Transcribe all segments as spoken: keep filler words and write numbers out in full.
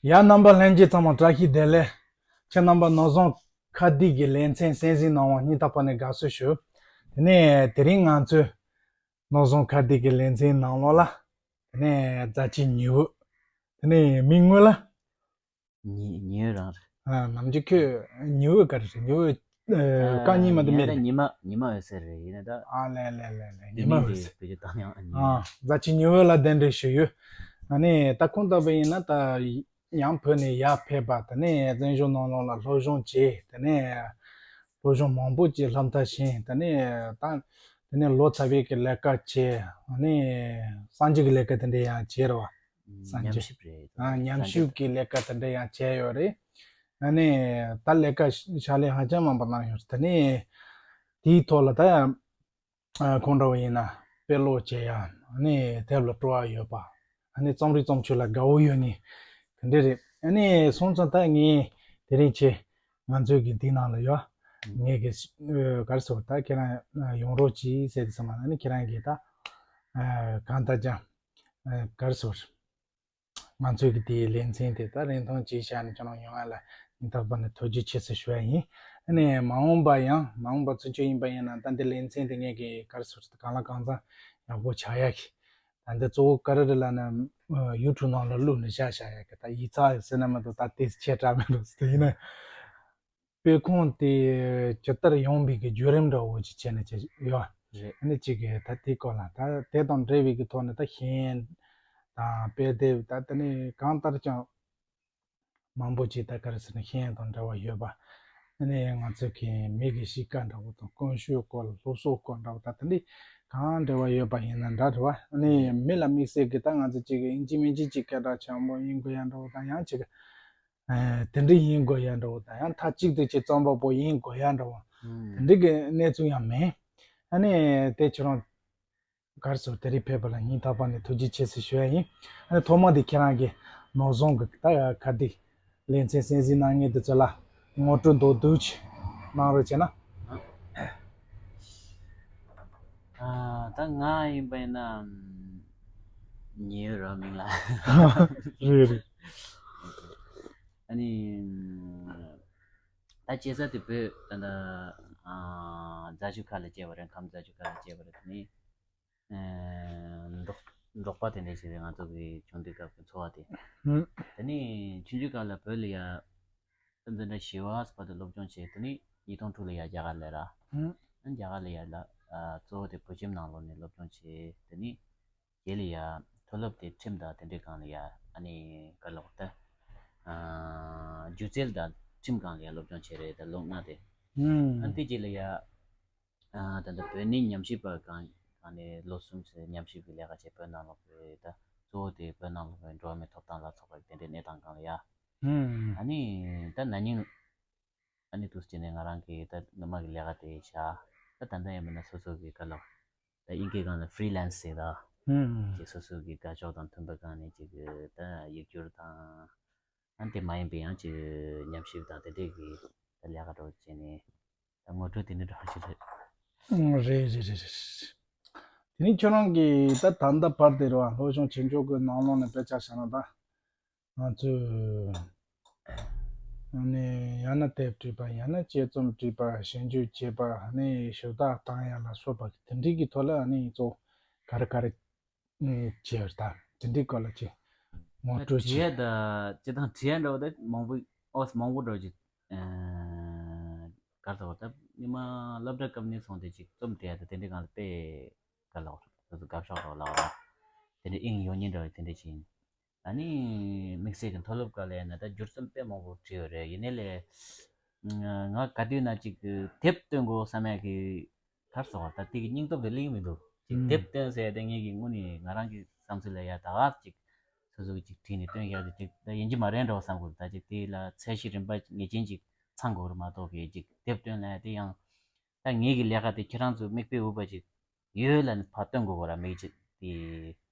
ཡ། རྣམ་པ་ལྷན་རྒྱས་ཚང་མ་བཀྲ་ཤིས་བདེ་ལེགས། ཁྱེད་རྣམ་པ་ནོར་བཟང་ཁ་བརྡའི་གི་ལེ་ཚན་གསན་གཟིགས་གནང་བར་སྙིང་ཐག་པ་ནས་དགའ་བསུ་ཞུ། དེ་ནས་དེ་རིང་ང་ཚོས་ནོར་བཟང་ཁ་བརྡའི་གི་ལེ་ཚན་ནང་ལོགས་ལ། དེ་ནས་རྫ་ཆུའི་ཉི་འོད། དེ་ནས་མིང་དངོས་ལ། ཉི་ཉི་འོད་རང་རེད། ཨ། ནམ་རྒྱུན་ཁྱོད་ཉི་འོད་ག་རེ་རེད། ཉི་འོད། ཨ། རྐང་གཉིས་མ་དེ་མེད་ད། རེད། ཉི་མ་ཉི་མ་འོད་ཟེར་རེད། ཡིན་ན་ད། ཨ་ལེ་ལེ་ལེ་ལེ། ཉི་མ་འོད་ཟེར། བོད་ཀྱི་བཏང་ཡང་ཉི་མ། ཨ། རྫ་ཆུའི་ཉི་འོད་ལ་གདན་འདྲེན་ཞུས་ཡོད། ཨ་ནི་ད་ཁོང་ལྟ་བུ་ཡིན་ན་ད་ཡང་བོད་ནས་ཡར་ཕེབས་པ། དེ་ནས་བཙན་བྱོལ་ནང་ལོགས་ལ་སློབ་སྦྱོང་བྱས། དེ་ནས་སློབ་སྦྱོང་མང་པོ་ཅིག་སློབ་མཐར་ཕྱིན། དེ་ནས་ད་དེ་ནས་ལོ་ཙཱ་བའི་གི་ལས་ཀ་བྱས། ཨ་ནི་གསར་འགྱུར་གི་ལས་ཀ་དེ་འདྲ་ཡང་བྱས་རེད་བ། གསར་འགྱུར། ཉམས་ཞིབ་རེད། ཨ། ཉམས་ཞིབ་ཀྱི་ལས་ཀ་དེ་འདྲ་ཡང་བྱས་ཡོད་རེད། ཨ་ནི་ད་ལས་ཀ་ཕྱག་ལས་ཧ་ཅང་མང་པོ་གནང་ཡོད་རེད། དེ་ནས་དེའི་ཐོག་ལ་ད་ཡང་ཁོང་འདྲ་བོ་ཡིན་ན་དཔེ་ཀློག་བྱེད་ཡ། ཨ་ནི་དེབ་ལ་སྤྲོ་བ་ཡོད་པ། ཨ་ནི་རྩོམ་རིག་རྩོམ་ཆོས་ལ་དགའ་བོ་ཡོད་མཁན་དེ་འདྲ་རེད། ཨ་ནི་སོང་ཙང་ད་ངས་དེ་རིང་ཁྱེད་ང་ཚོའི་གི་འདི་ནང་ལ་ཡོད། ངས་གི་ག་རེ་ཟེར། ད་ཁྱེད་རང་ཡོང་རོགས་གྱིས་ཟེར་དུས་ཙམ་པ། ཨ་ནི་ཁྱེད་རང་གིས་ད་གང་ལྟར་ཀྱང་ག་རེ་ཟེར། ང་ཚོའི་གི་དེའི་ལེ་ཚན་དེ་ད་རིན་ཐང་ཇེ་ཆེ་ནས་ཁྱེད་རང་ཡོང་ཡ་ལ་སྙིང་ཐག་པ་ནས་ཐུགས་རྗེ་ཆེ་ཟེར་ཞུ་ཡ་ཡིན། ཨ་ནི་མ་འོངས་པ་ཡང་། མ་འོངས་པ་ཚུན་ཆད་ཡིན་པ་ཡིན་ན་ད་འདི་ལེ་ཚན་དེ་ངས་གི་ག་རེ་ཟེར། གང་ལ་གང་འཚམ་ཡག་པོ་ཆགས་ཡ་གི། ད་འདི་གཙོ་བོ་ག་རེ་རེད་ལབ་ན། ཡུ་ཊུབ་ནང་ལ་བླུགས་ནས་བཞག་བཞག་ཡ་གི། ད་ཡིག་ཚགས་ཟེར་ན་མི་འདུག་ད་དེ་ཆེ་དྲགས་མི་འདུག་ཟེར། དེ་ཡིན་ན། དཔེ་ཁང་དེ་ཇི་ལྟར་ཡོང་བའི་གི་བརྒྱུད་རིམ་འདྲ་བོ་ཅིག་བྱས་ནས་ཅིག་ཡོད་རེད། ཨ་ནི་ཅིག་གི་ད་དེའི་སྐོར་ལ། ད་དེ་དང་འབྲེལ་བའི་གི་ཐོག་ནས་ད་ཤེས་ཡོན་དང་དཔེ་དེབ། ད་དེ་ནས་གང་ལྟར་ཀྱང་མང་པོ་ཅིག་ད་ག་རེ་ཟེར་ན་ཤེས་ཡོན་དང་འབྲེལ་བ་ཡོད་པ། ཨ་ནི་ང་ཚོ་གི་མི་གི་གཤིས་ཀ་འདྲ་བོ་དང་། ཀུན་སྤྱོད་སྐོར་ལ། སློབ་གསོ་སྐོར་འདྲ་བོ། ད་དེ་འདྲའི་གང་འབྲེལ་བ་ཡོད་པ་ཡིན་ན་འདྲ་རེད་བ། ཨ་ནི་མི་ལ་དམིགས་བསལ་གི་ད་ང་ཚོ་ཅིག་གི་ཡིན་གཅིག་མིན་གཅིག་ཅིག་སྐད་གྲགས་ཆེན་པོ་ཡིན་དགོས་ཡ་འདྲ་བོ་དང་། ཡང་ཅིག་ཨ། དེ་འདྲ་ཡིན་དགོས་ཡ་འདྲ་བོ་དང་། ཡང་མཐའ་གཅིག་ཏུ་ཅིག་རྩོམ་པ་པོ་ཡིན་དགོས་ཡ་འདྲ་བོ། ཨུམ། དེ་འདྲ་གི་གནས་ཚུལ་ཡང་མེད། ཨ་ནི་དེ་ཁྱོད་རང་ག་རེ་ཟེར། དེ་རིང་ཕེབས་པ་ལ་སྙིང་ཐག་པ་ནས་ཐུགས་རྗེ་ཆེ་ཟེར་ཞུ་ཡ་ཡིན། ཨ་ནི་ཐོག་མ་དེ་ཁྱེད་རང་གི་ནོར་བཟང་གི་ད་ཁ་བརྡའི་ལེ་ཚན་གསན་གཟིགས་གནང་མཁན་དེ་ཚོ་ལ་ངོ་སྤྲོད་མདོར་བསྡུས་ཅིག་གནང་རོགས་བྱས་ན། ཨ། ད་ང་ཡིན་པ་ཡིན་ན། ཉེ་ར་མིང་ལ། རེད་རེད། ཨ་ནི་ད་སྐྱེས་ས་དེ་བོད་ད་ལྟ། ཨ། རྫ་ཆུ་ཁ་ལ་སྐྱེས་པ་རེད། ཁམས་རྫ་ཆུ་ཁ་ལ་སྐྱེས་པ་རེད། དེ་ནས། ཨ། འབྲོག་འབྲོག་པ་དེ་འདྲ་ཞིག་རེད། ང་ཚོ་གི་ཆུང་དུས་སྐབས་ཀྱི་འཚོ་བ་དེ། ཨུ། དེ་ནས་ཆུང་ཆུང་སྐབས་ལ་བོད་ལ་ཡ། ད་འཛིན་གྲྭ་བཞི་པ་ཙམ་པ་དེ་སློབ་སྦྱོང་བྱས། དེ་ནས་ཉིས་སྟོང་དྲུག་ལ་ཡ་རྒྱ་གར་སླེབས་ར། ཨུ། རྒྱ་གར་ལ་ཡ་ལ། ཨ། གཙོ་བོ་དེ་བོད་ཁྱིམ་ནང་ལོགས་ནས་སློབ་སྦྱོང་བྱས། དེ་ནས་རྗེས་ལ་ཡ་མཐོ་སློབ་དེ་ཁྲིམས་དང་དེ་འདྲའི་སྒང་ལ་ཡ། ཨ་ནི་ག་ལབ་དགོས་ད། ཨ། སྒྱུ་རྩལ་དང་ཁྲིམས་སྒང་ལ་ཡ་སློབ་སྦྱོང་བྱས་རེད། ད་ལོ་ལྔ་དེ། ཨུ། ཨ་ནི་དེ་རྗེས་ལ་ཡ། ཨ། ད་ལྟ་བོད་གནས་ཉམས་ཞིབ་པ་སྒང་སྒང་ནས་ལོ་གསུམ་ཙམ་ཉམས་ཞིབ་ཀྱི་ལས་ཀ་བྱས། བོད་ནང་ལོགས་པའི་ད་གཙོ་བོ་དེ་བོད་ནང་ལོགས་པའི་འགྲོ་བ་མིའི་ཐོབ་ཐང་ལ་སོགས་པ་དེ་འདྲའི་གནས་སྟངས་སྒང་ལ་ཡ། ཨུ། ཨ་ནི་ད་ན་ནིང་ཨ་ནི་འདུག་སེ་བྱས་ནས་ང་རང་གིས་ད་སྔོན་མ་གི་ལས་ཀ་དེ་བཞག་ད་ད་ལྟ་ཡང་མིན་ན་སོ་སོ་གི་ག་ལབ། ད་དབྱིན་སྐད་སྒང་ལ་ཧྥི་རི་ལན་སི་ཟེར་ད། ཨུ། ཅིག་སོ་སོ་གི་དགའ་ཕྱོགས་དང་མཐུན་པའི་སྒང་ནས་ཅིག་ད་ཡིག་སྒྱུར་དང་། ཨ། དེ་མ་ཡིན་པའི་ཡང་ཅིག་ཉམས་ཞིབ་དང་དེ་འདྲས་ཀྱི་ད་ལས་ཀ་འདྲ་བོ་བྱས་ནས། ད་ངོ་སྤྲོད་དེ་འདྲ་འདྲ་བོ་ཅིག་རེད། ཨང་། རེད་རེད་རེད་རེད། དེ་ནས་ཁྱོད་རང་གིས་ད་ད་ལྟ་བར་དེ་རེད་བ། སློབ་སྦྱོང་བྱེད་ཕྱོགས་ཀྱི་ནང་ལོགས་ནས་དཔེ་ཆ་བཞག་ན། ད་ང་ཚོས་ཨ་ནི་ཡང་ན་དེབ་བྲིས་པ། ཡང་ན་དཔྱད་རྩོམ་བྲིས་པ། ཞིབ་འཇུག་བྱེད་པ། ཨ་ནི་ཞུ་དག་བཏང་ཡ་ལ་སོགས་པ་དེ་འདྲས་ཀྱི་ཐོག་ལ། ཨ་ནི་གཙོ་བོ་ག་རེ་ག་རེ་ཨ། བྱས་པ་རེད། ད་དེ་འདྲའི་སྐོར་ལ་ཅིག་ངོ་སྤྲོད་བྱས། བྲིས་ཡ་ད་སྤྱིར་བཏང་བྲིས་ཡ་འདྲ་བོ་ད་མང་པོ། ཨོ། མང་པོ་འདྲ་བོ་ཅིག་ཨ། ག་རེ་ཟེར་བ། ད་སྔོན་མ་སློབ་གྲྭ་སྐབས་ནས་བཟུང་སྟེ་ཅིག་རྩོམ་བྲིས་ཡ་ད་དེ་འདྲའི་སྒང་ལ་དཔེ་ག་ལབ་དགོས་རེད། སོ་སོ་དགའ་ཕྱོགས་འདྲ་བོ་ལབ་དགོས་རེད། དེ་འདྲའི་དབྱིངས་ཡོད་མཁན་འདྲ་བོ་དེ་འདྲ་ཅིག་ཡིན། ཨ་ནི་དམིགས་བསལ་གྱི་མཐོ་སློབ་སྐབས་ལ་ཡིན་ན་ད་བསྒྱུར་རྩོམ་དཔེ་མང་པོ་བྲིས་ཡོད་རེད། ཡིན་ནའི་ལས་ང་ག་དུས་ན་ཅིག་དེབ་བཏོན་དགོས་བསམ་ཡ་གི། ག་རེ་ཟེར་བ། ད་དེ་གི་སྙིང་སྟོབས་དེ་སླེབས་ཀྱི་མི་འདུག་ཅིག་ཨུ། དེབ་བཏོན་ཟེར་ཡ་དེ་ངེད་ཀྱི་དངོས་གནས་ང་རང་གི་བསམ་ཚུལ་ལ་ཡ། ད་ག་ཅིག་སོ་སོ་གི་ཅིག་བྲིས་ནས་བཏོན་ཡ་དེ་ཅིག་ད་ཡིན་གཅིག་མ་རེད་འདྲ་བོ་བསམ་གྱི་འདུག་ད་ཅིག་དེ་ལ་ཚད་གཞི་རིམ་པ་ངེས་ཅན་ཅིག་ཚང་དགོས་རེད་མ་གཏོགས་གི་ཅིག་དེབ་བཏོན་ལབ་ཡ་དེ་ཡང་། ད་ངེད་ཀྱི་ལས་ཀ་དེ་ཁྱེད་རང་ཚོ་མིག་དཔེ་འོས་པ་ཅིག་ཡོད་ལབ་ནས་ཕར་སྟོན་དགོས་པ་ར་མེད་ཅིག་དེ།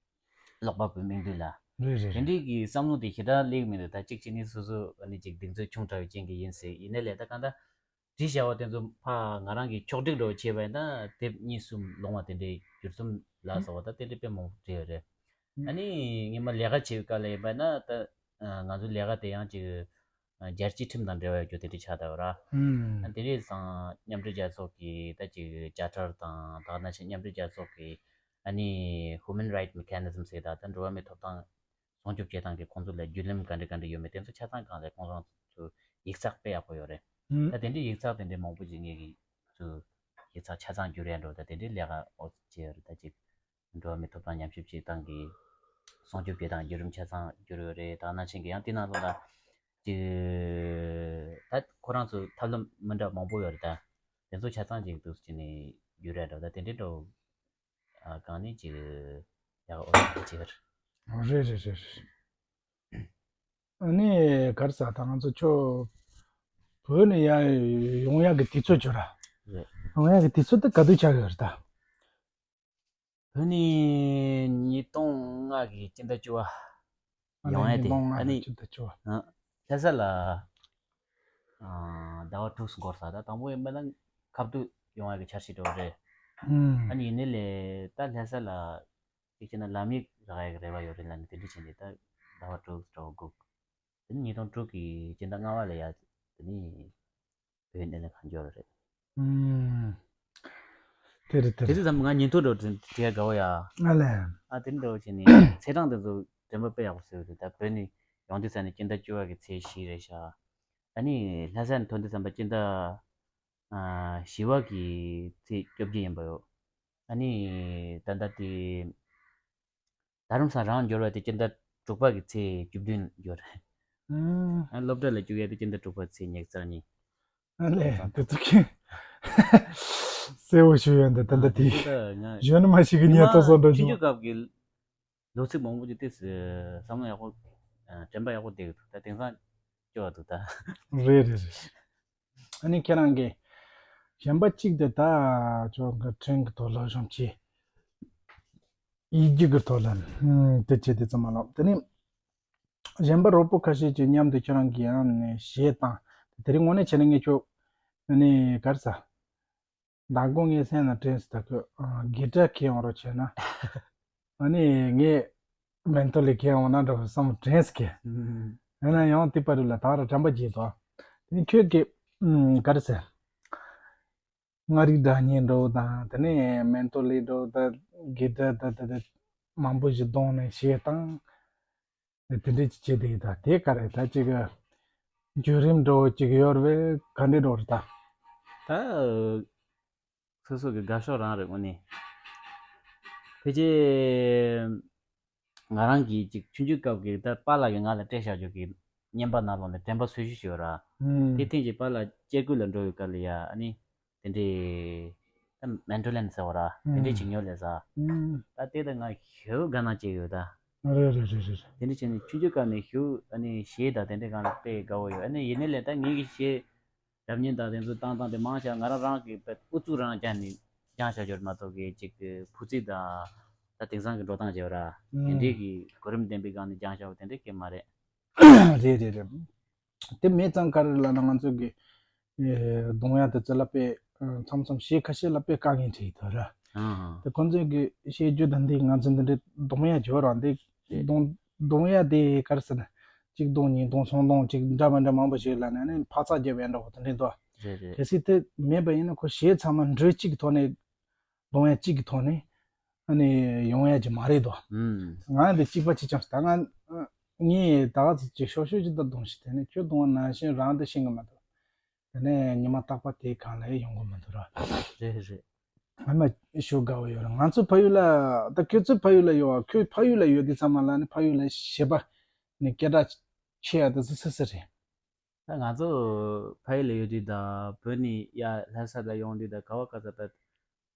ཀློག་པ་པོའི་མིག་མདུན་ལ། རེད་རེད་དེ་རེད། འདྲའི་གི་བསམ་བློ་དེ་ཞེ་དྲག་སླེབས་མི་འདུག་ད་གཅིག་བྱས་ནས་སོ་སོ་ཨ་ནི་ཅིག་གདེང་ཚོད་ཆུང་དྲགས་ཅན་གྱི་ཡིན་ཟེར། ཡིན་ནའི་ལས་ད་གང་ལྟར་བྲིས་བཞག་པ་དེ་ཚོ་ཕར་ང་རང་གིས་ཕྱོགས་སྒྲིག་འདྲ་བོ་བྱས་པ་ཡིན་ན་དེབ་གཉིས་གསུམ་ལོངས་པ་དེ་འདྲའི་བསྒྱུར་རྩོམ་ལ་སོགས་པ་ད་དེ་འདྲའི་དཔེ་མང་པོ་བྲིས་ཡོད་རེད། ཨ་ནི་སྔོན་མ་ལས་ཀ་བྱེད་པའི་སྐབས་ལ་ཡིན་པ་ན་ད་ ང་ཚོའི་ལས་ཀ་དེ་ཡང་ཅིག་རྒྱལ་སྤྱིའི་ཁྲིམས་དང་འབྲེལ་བ་ཡོད་རྒྱུ་དེ་འདྲ་ཆགས་བསྡད་ཡོད་ར། ཨུམ། དེ་འདྲའི་སང་མཉམ་འབྲེལ་རྒྱལ་ཚོགས་ཀྱི་ད་ཅིག་བཅའ་ཁྲར་དང་ད་ག་ནང་བཞིན་མཉམ་འབྲེལ་རྒྱལ་ཚོགས་ཀྱི་ཨ་ནི་Human Right Mechanism ཟེར་ད་ད་འགྲོ་བ་མིའི་ཐོབ་ཐང་སྲུང་སྐྱོབ་བྱེད་སྟངས་ཀྱི་ཁོང་ཚོ་ལ་བརྒྱུད་ལམ་ག་འདྲ་ག་འདྲ་ཡོད་མེད་དེ་ཚོ་ཆ་ཚང་སྒང་ལ་ཁོང་ཚོ་ཚོའི་ཡིག་ཚགས་དཔེ་ཡག་པོ་ཡོད་རེད། ཨུམ། ད་དེ་འདྲའི་ཡིག་ཚགས་དེ་འདྲའི་མང་པོ་ཅིག་ངེད་ཀྱི་ཚོའི་ཡིག་ཚགས་ཆ་ཚང་བསྒྱུར་ཡ་འགྲོ་ད་དེ་འདྲའི་ལས་ཀ་འོ་བྱས་ཡོད་རེད། ད་ཅིག་འགྲོ་བ་མིའི་ཐོབ་ཐང་ཉམས་ཞིབ་བྱེད་སྟངས་ཀྱི་སྲུང་སྐྱོབ་བྱེད་སྟངས་བརྒྱུད་རིམ་ཆ་ཚང་བསྒྱུར་ཡོད་རེད། ད་ནང་བཞིན་གྱི་ཡང་དེ་ནང་ལོགས་ལ་ཅིག་ད་ཁོ་རང་ཚོ་ཐབས་ལམ་མི་འདྲ་མང་པོ་ཡོད་རེད། ད་དེ་ཚོ་ཆ་ཚང་ཅིག་འདུག་ཅིག་ནས་བསྒྱུར་ཡ་འགྲོ་ད་དེ་འདྲའི་འགྲོ། ཨ་གང་ནས་ཅིག་ཡག་འོ་ཅིག་རེད། རེད་རེད་རེད་རེད། ཨ་ནི་ག་རེ་ཟ་ད་ང་ཚོ་ཁྱོད་བོད་ནས་ཡར་ཡོང་ཡག་གི་དུས་ཚོད་ཅིག་ཡོད་ར། རེད། ཡོང་ཡག་གི་དུས་ཚོད་དེ་ག་དུས་ཆགས་ཡོད་རེད་ད། བོད་ནས་ཉིས་སྟོང་ལྔ་གི་སྤྱི་ཟླ་བཅུ་བ། ཨ་ཡོང་ཡ་ནི་དེ་ཉིས་སྟོང་ལྔ་ཨ་ནི་གི་སྤྱི་ཟླ་བཅུ་བ། ཨ་ལྷ་ས་ལ་ཨ་ཟླ་བ་དྲུག་འགོར་ས་ད་དང་པོ་ཡིན་པ་ན་ཁ་བསྡུ་ཡོང་ཡ་གི་འཆར་གཞི་འགྲོ་རེད། ཨུམ། ཨ་ནི་ཡིན་ནའི་ལས་ད་ལྷ་ས་ལ་གཅིག་བྱས་ན་ལམ་ཡིག་རག་ཡ་གི་རེ་བ་ཡོད་རེད་ལབ་ནས་དེ་འདྲ་བྱས་ནས་ད་ཟླ་བ་དྲུག་ཟླ་བ་དགུ། དེ་ནས་ཉིས་སྟོང་དྲུག་གི་སྤྱི་ཟླ་ལྔ་པ་ལ་ཡ་དེ་ནས་བོད་ནས་ལས་ཁ་འབྱོར་རེད། ཨུམ། དེ་རེད་དེ་དེ་རེད། དུས་ཙམ་ང་ཉིན་ཐོ་འགྲོ་དྲན་དྲན་དགའ་བོ་ཡ། ཨ་ལས། ཨ་དེ་འགྲོ་བྱས་ནས་ཚེས་གྲངས་དེ་ཚོ་དྲན་པ་དཔེ་ཡག་པོ་ཟེར་བ་རེད། ད་བོད་ནས་ཡོང་དུས་ཙམ་ནས་སྤྱི་ཟླ་བཅུ་བ་གི་ཚེས་བཞི་རེད་ཤག་ཨ་ནི་ལྷ་ས་ནས་ཐོན་དུས་ཙམ་པ་སྤྱི་ཟླ་ཨ་བཞི་བ་གི་ཚེས་བཅོ་བརྒྱད་ཡིན་པ་ཡོད། ཨ་ནི་ད་ལྟ་དེ། ད་རུང་སང་རང་འབྱོར་བ་དེ་སྤྱི་ཟླ་དྲུག་པ་གི་ཚེས་བཅུ་བདུན་འབྱོར། ཨང་། ཨ་སློབ་གྲྭ་ལ་བཅུག་ཡ་དེ་སྤྱི་ཟླ་དྲུག་པ་ཚེས་ཉི་ཤུ་རྩ་གཉིས། ཨ་ལས་དེ་ཚོ་གི་གསལ་བོ་ཞུ་ཡོད་འདི་ད་ལྟ་དེ་ད་ང་གཞོན་ནུ་མ་ཞིག་གི་ཉིན་ཉི་མ་ཐོ་སོ་འདྲ་ཆུང་ཞུ། ཆུང་སྐབས་ཀྱི་ལོ་ཚིགས་མང་པོ་ཅིག་ཏོག་ཙམ་བསམ་བློ་ཡག་པོ་དྲན་པ་ཡག་པོ་བསྡད་ཀྱི་འདུག་ད་དེང་སང་སྐྱོ་བ་འདུག་ད། རེད་རེད་རེད། ཨ་ནི་ཁྱེད་རང་གི་གཞན་པ་གཅིག་དེ་ད་ཅོག་གི་ཕྲན་གྱི་ཐོག་སློབ་སྦྱོང་བྱས། ཡིག་རྒྱུགས་ཀྱི་ཐོག་ལ་དེ་བྱས་ཏེ་ཙམ་མ་ལོག་དེ་ནི་གཞན་པ་རོགས་པོ་ཁ་ཤས་ཀྱིས་མཉམ་དུ་ཁྱེད་རང་གི་ཡང་ནས་གཞས་བཏང་དེ་རིང་དངོས་གནས་བྱས་ན་ངས་ཁྱོད་ཨ་ནི་ག་རེ་ཟ། མདང་དགོང་ངའི་སེམས་ལ་དྲན་སོང་ད་ཁོས་གི་ཏྲ་ཁྱེར་ཡོང་རོགས་བྱས་ན་ཨ་ནི་ངས་མེན་ཐོ་ལི་ཁྱེར་ཡོང་ན་འགྲོ་བསམ་དྲན་སོང་གི་ཡིན་ན་ཡང་དེ་བར་ལ་ད་ར་དྲན་པ་བརྗེད་དོ། དེ་ནི་ཁྱོད་ཀྱིས་ག་རེ་ཟ། མངའ་རིས་སྒྲ་སྙན་འགྲོ་དང་དེ་ནས་མེན་ཏོ་ལི་འགྲོ་ད་གི་ད་ད་ད་ད་མང་པོ་ཞིག་གཏོང་ནས་གཞས་བཏང་དེ་འདྲས་ཅིག་བྱེད་དེ་ད་དེ་ག་རེད་ད་ཅིག་བརྒྱུད་རིམ་འགྲོ་ཅིག་ཡོད་རེད་ག་འདྲས་འགྲོ་རེད་ད། ད་སོ་སོ་གི་དགའ་ཕྱོགས་རང་རེད་དངོས་གནས། ཕལ་ཆེར། ང་རང་གིས་ཅིག་ཆུང་ཆུང་སྐབས་ཀྱི་ད་པཱ་ལགས་ཀྱིས་ང་ལ་སྤྲད་བཞག་རྒྱུ་གི་བརྙན་པར་ནང་ལོགས་ནས་དྲན་པ་གསོས་བཞུད་ཞུ་བ་ར། ཨུམ། དེ་ཐེངས་ཀྱི་པཱ་ལགས་ཅེ་ཀུ་ལ་འགྲོ་བའི་སྐབས་ལ་ཡ་ཨ་ནི་དེ་འདྲའི་ད་མན་ཏོ་ལན་ཟེར་བ་ར་དེ་འདྲའི་ཅིག་ཉོ་ལས་ཟ། ཨུམ། ད་དེ་ད་ང་ཞེ་པོ་དགའ་སྣང་སྐྱེས་ཡོད་ད། རེད་རེད་རེད་རེད། དེ་འདྲ་བྱས་ནས་ཆུང་ཆུང་སྐབས་ནས་ཞེ་པོ་ཨ་ནི་གཞས་དང་དེ་འདྲའི་སྒང་ལ་དཔེ་དགའ་བོ་ཡོད། ཨ་ནི་ཡིན་ནའི་ལས་ད་ངེད་ཀྱི་གཞས། སྒྲ་སྙན་དང་དེ་ཚོ་བཏང་སྟངས་དེ་མང་ཆེ་བ་ང་རང་རང་གི་ཨུ་ཚུགས་རང་བརྒྱབ་ནས་སྦྱངས་བཞག་རྒྱུ་རེད་མ་གཏོགས་གི་ཅིག་གི་ཕུ་ཚིག་དང་ད་དེང་སང་གི་འགྲོ་སྟངས་བྱས་པ་ར་དེ་ཨང་། འདྲའི་གི་གོ་རིམ་ལྡན་པའི་སྒང་ནས་སྦྱངས་བཞག་པ་དེ་འདྲའི་གི་མ་རེད། རེད་རེད་རེད། དེ་མེད་ཙང་ག་རེ་ལབ་ན་ང་ཚོ་གི་ཨེ་གདོང་ཡ་དེ་ཚོ་ལ་དཔེ་མཚམས་མཚམས་གཞས་ཁ་ཤས་ལ་དཔེ་དཀའ་ངལ་འཕྲད་ཡི་ཐོག་ར། ཨང་། དེ་ཁོང་ཚོས་གི་བཤད་རྒྱུ་དང་འདི་ང་ཚོ་འདི་འདྲའི་གདོང་ཡ་འབྱོར་བ་འདི་རེད། གདོང་གདོང་ཡ་དེ་ག་རེ་ཟེར་ན་གཅིག་གདོང་གཉིས་གདོང་ཚོང་གདོང་གཅིག་འདྲ་མི་འདྲ་མང་པོ་ཞིག་ལ་ནས་ནི་འཕག་འཚག་རྒྱབ་ཡ་འདྲ་བོ་དེ་འདྲའི་འདུག་རེད་རེད། གལ་སྲིད་དེ་མེད་པ་ཡིན་ན་ཁོ་གཞས་ཚང་མ་འགྲོས་གཅིག་གི་ཐོག་ནས་གདོང་ཡ་གཅིག་གི་ཐོག་ནས་ཨ་ནི་ཡོང་ཡ་གི་མ་རེད་དོ། ཨུམ། ང་འདི་གཅིག་པ་གཅིག་རྐྱང་ཞིག་ད་ང་ངས་ད་ག་ཚོད་ཅིག་ཤོག་ཤོག་ཅིག་ད་གདོང་ཞིག་དེ་ནས་ཁྱོད་གདོང་བ་ནང་བཞིན་རང་འདི་ཤེས་གི་མ་འདུག་དེ་ནས་ཉི་མ་རྟག་པར་དེའི་སྒང་ལ་ཡོང་གི་མི་འདུག་ར། རེད་རེད། ཨ་མ་ཞོ་དགའ་བོ་ཡོད་ར། ང་ཚོ་ཕ་ཡུལ་ལ་ད་ཁྱོད་ཚོའི་ཕ་ཡུལ་ལ་ཡོད་བ་ཁྱོད་ཕ་ཡུལ་ལ་ཡོད་དུས་ཚང་མ་ལ་ནི་ཕ་ཡུལ་ལ་གཞས་པ་ནི་སྐད་གྲགས་ཆེ་ཡ་དེ་ཚོ་སུ་སུ་རེད། ད་ང་ཚོ་ཕ་ཡུལ་ལ་ཡོད་དུས་ད་བོད་ནས་ཡ་ལྷ་ས་ལ་ཡོང་དུས་ད་ག་བ་ག་ས་ད་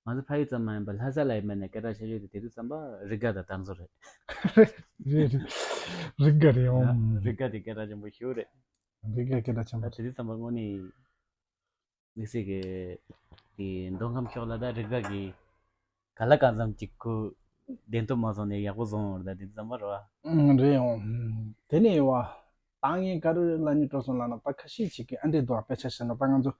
ང་ཚོ་ཕ་ཡུལ་ཙམ་མ་ཡིན་པར་ལྷ་ས་ལ་ཡིན་པ་ནས་སྐད་གྲགས་ཆེ་ཤོས་དེ་དེ་དུས་ཙམ་པ་རི་དགའ་དང་དར་མཚོ་རེད། རེད་རེད། རི་དགའ་རེད་ཨང་། རི་དགའ་དེ་སྐད་གྲགས་ཆེན་པོ་ཞེ་པོ་རེད། རི་དགའ་སྐད་གྲགས་ཆེན་པོ་ད་དེ་དུས་ཙམ་པ་དངོས་གནས། དམིགས་བསལ་གྱི་དེ་མདོ་ཁམས་ཕྱོགས་ལ་ད་རི་དགའ་གི་ག་ལ་གང་འཚམ་ཅིག་ཁོ་བདེན་སྟོབས་མ་སོང་ནས་ཡག་པོ་བཟུང་བར་ད་དེ་འདྲ་བསམ་པ་རེད་བ། ཨང་རེད་ཨང་། དེ་ནས་བ་ད་ངས་ག་རེ་ལབ་ནས་སྤྲོ་སོང་ལབ་ན་ད་ཁ་ཤས་ཅིག་གིས་ཨ་འདྲས་འདུག་དཔེ་ཆ་བཞག་ན་ད་ང་ཚོ་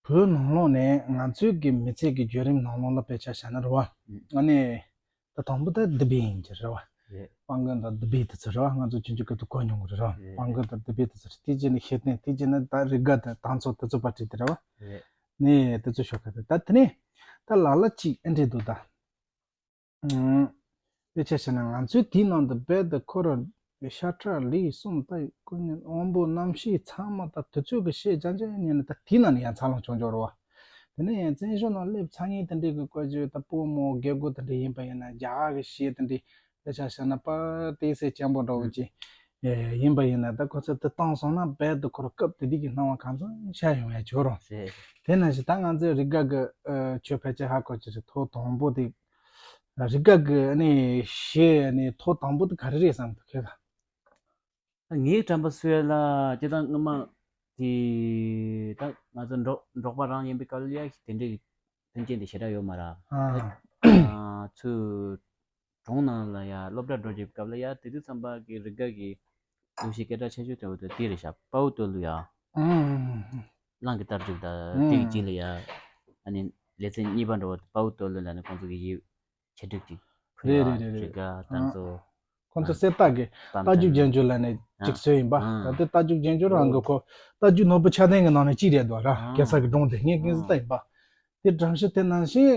བོད་ནང་ལོགས་ནས་ང་ཚོའི་གི་མི་ཚེ་གི་བརྒྱུད་རིམ་ནང་ལོགས་ལ་དཔེ་ཆ་བཞག་ན་རེད་བ། ཨ་ནི་ད་དང་པོ་ད་འདི་བས་ཡིན་གྱི་རེད་བ། རེད། སྤང་རྒན་དང་དི་བེ་དེ་ཚོ་རེད་བ། ང་ཚོ་ཆུང་ཆུང་སྐབས་དུ་གོ་མྱོང་གི་རེད་བ། རེད། སྤང་རྒན་དང་དི་བེ་དེ་ཚོ་རེད། དེ་རྗེས་ནས་ཤེས་ལྡན། དེ་རྗེས་ནས་ད་རི་དགའ་དང་དང་ཚོ་དེ་ཚོ་པར་བྲིས་དེ་རེད་བ། རེད། ནས་དེ་ཚོ་ཤོག་ཁ་དེ་ད་དེ་ནས་ད་ལ་ལ་ཅིག་ཨེ་འདྲས་འདུག་ད། ཨང་། དཔེ་ཆ་བཤད་ན་ང་ཚོའི་དེའི་ནང་དུ་རྦད་དེ་ཁོ་ར་ཤ་ཁྲག་ལུས་གསུམ་ད་ཀུན་ནས་དབང་པོ་རྣམ་ཤེས་ཚང་མ་ད་དུས་ཚོད་ཀྱི་ཤེས་ཅང་ཅང་ཉན་ནས་ད་དེའི་ནང་ནས་ཡང་འཚར་ལོངས་བྱུང་འགྱོ་རོ། དེ་ནས་ཡང་བཙན་བྱོལ་ནང་སླེབས་ཚར་ངེས་དེ་འདྲའི་གི་བཀོད་ཇུས་ད་སྤོ་རྨོ་རྒད་པོ་དེ་འདྲ་ཡིན་པ་ཡིན་ན་རྒྱ་གར་གི་གཞས་དེ་འདྲའི་དཔེ་ཆ་བཤད་ན་པ་ཏི་སེ་ཅན་པོ་འདྲ་བོ་ཅིག་ཡིན་པ་ཡིན་ན་ད་ཁོ་ཚོ་དེ་བཏང་སོང་ན་རྦད་དེ་ཁོ་ར་སྐབས་དེ་དུས་ཀྱི་སྣང་བ་གང་འཚམ་ཤར་ཡོང་ཡ་བྱོས་རོ། དེ་ནང་བཞིན་ད་ང་ཚོའི་རི་དགའ་གི་ཨ་ཁྱོད་ཕལ་ཆེར་ཧ་གོ་གི་རེད། ཐོག་དང་པོ་དེ་རི་དགའ་གི་ཨ་ནི་གཞས་ནི་ཐོག་དང་པོ་དེ་ག་རེ་རེད་བསམ་འདུག་ཁྱོད་ལ། ངའི་དྲན་པ་གསོས་ལ་སྤྱིར་བཏང་སྔོན་མ་དེ་ད་ང་ཚོ་འབྲོག་འབྲོག་པ་རང་ཡིན་པའི་སྐབས་ལ་ཡ་དེ་འདྲའི་མཐུན་རྐྱེན་དེ་ཞེ་དྲག་ཡོད་མ་རེད། ཨ་ད་ཚུར་གྲོང་ནང་ལ་ཡ་སློབ་གྲྭ་འགྲོ་བྱེད་སྐབས་ལ་ཡ་དེ་དུས་ཙམ་པ་གི་རི་དགའ་གི་གླུ་གཞས་སྐད་གྲགས་ཆེ་ཤོས་དེ་འོ་དེ་དེ་རེད་ཤག་དཔའ་བོ་སྟོད་ལུང་ཡ། ཨང་། གླང་གི་རྟ་རྒྱུག་དང་དེ་གི་རྗེས་ལ་ཡ། ཨ་ནི་ལེ་ཚན་གཉིས་པ་འདྲ་བོ་དཔའ་བོ་སྟོད་ལུང་ལ་ནི་ཁོང་ཚོ་གི་ཡིག་ཆེད་སྒྲིག་ཅིག་ཕུལ་རེད་ཡ། རེད་རེད་རེད། རི་དགའ་ད་ཨང་། ཚོ། ཁོང་ཚོ་གསེར་རྟ་གི་པམ་རྟ་རྒྱུག་ཅན་རྒྱན་ཇུ་ལ་ནི་ཨ་ཅིག་བཟོས་ཡིན་པ། ཨ་ད་ལྟའི་རྟ་རྒྱུག་རྒྱན་ཇུ་རང་གི་ཁོ་རྟ་རྒྱུག་ནོར་བུ་ཆ་ལྡན་གི་ནང་ནས་གཅིག་རེད་འདུག་ར། ཨ་གེ་སར་གི་སྒྲུང་དེ་ངས་ཀུན་གཟིགས་ལྟ་ཡིན་པ། དེ་སྒྲོམ་གཞི་དེ་ནང་བཞིན་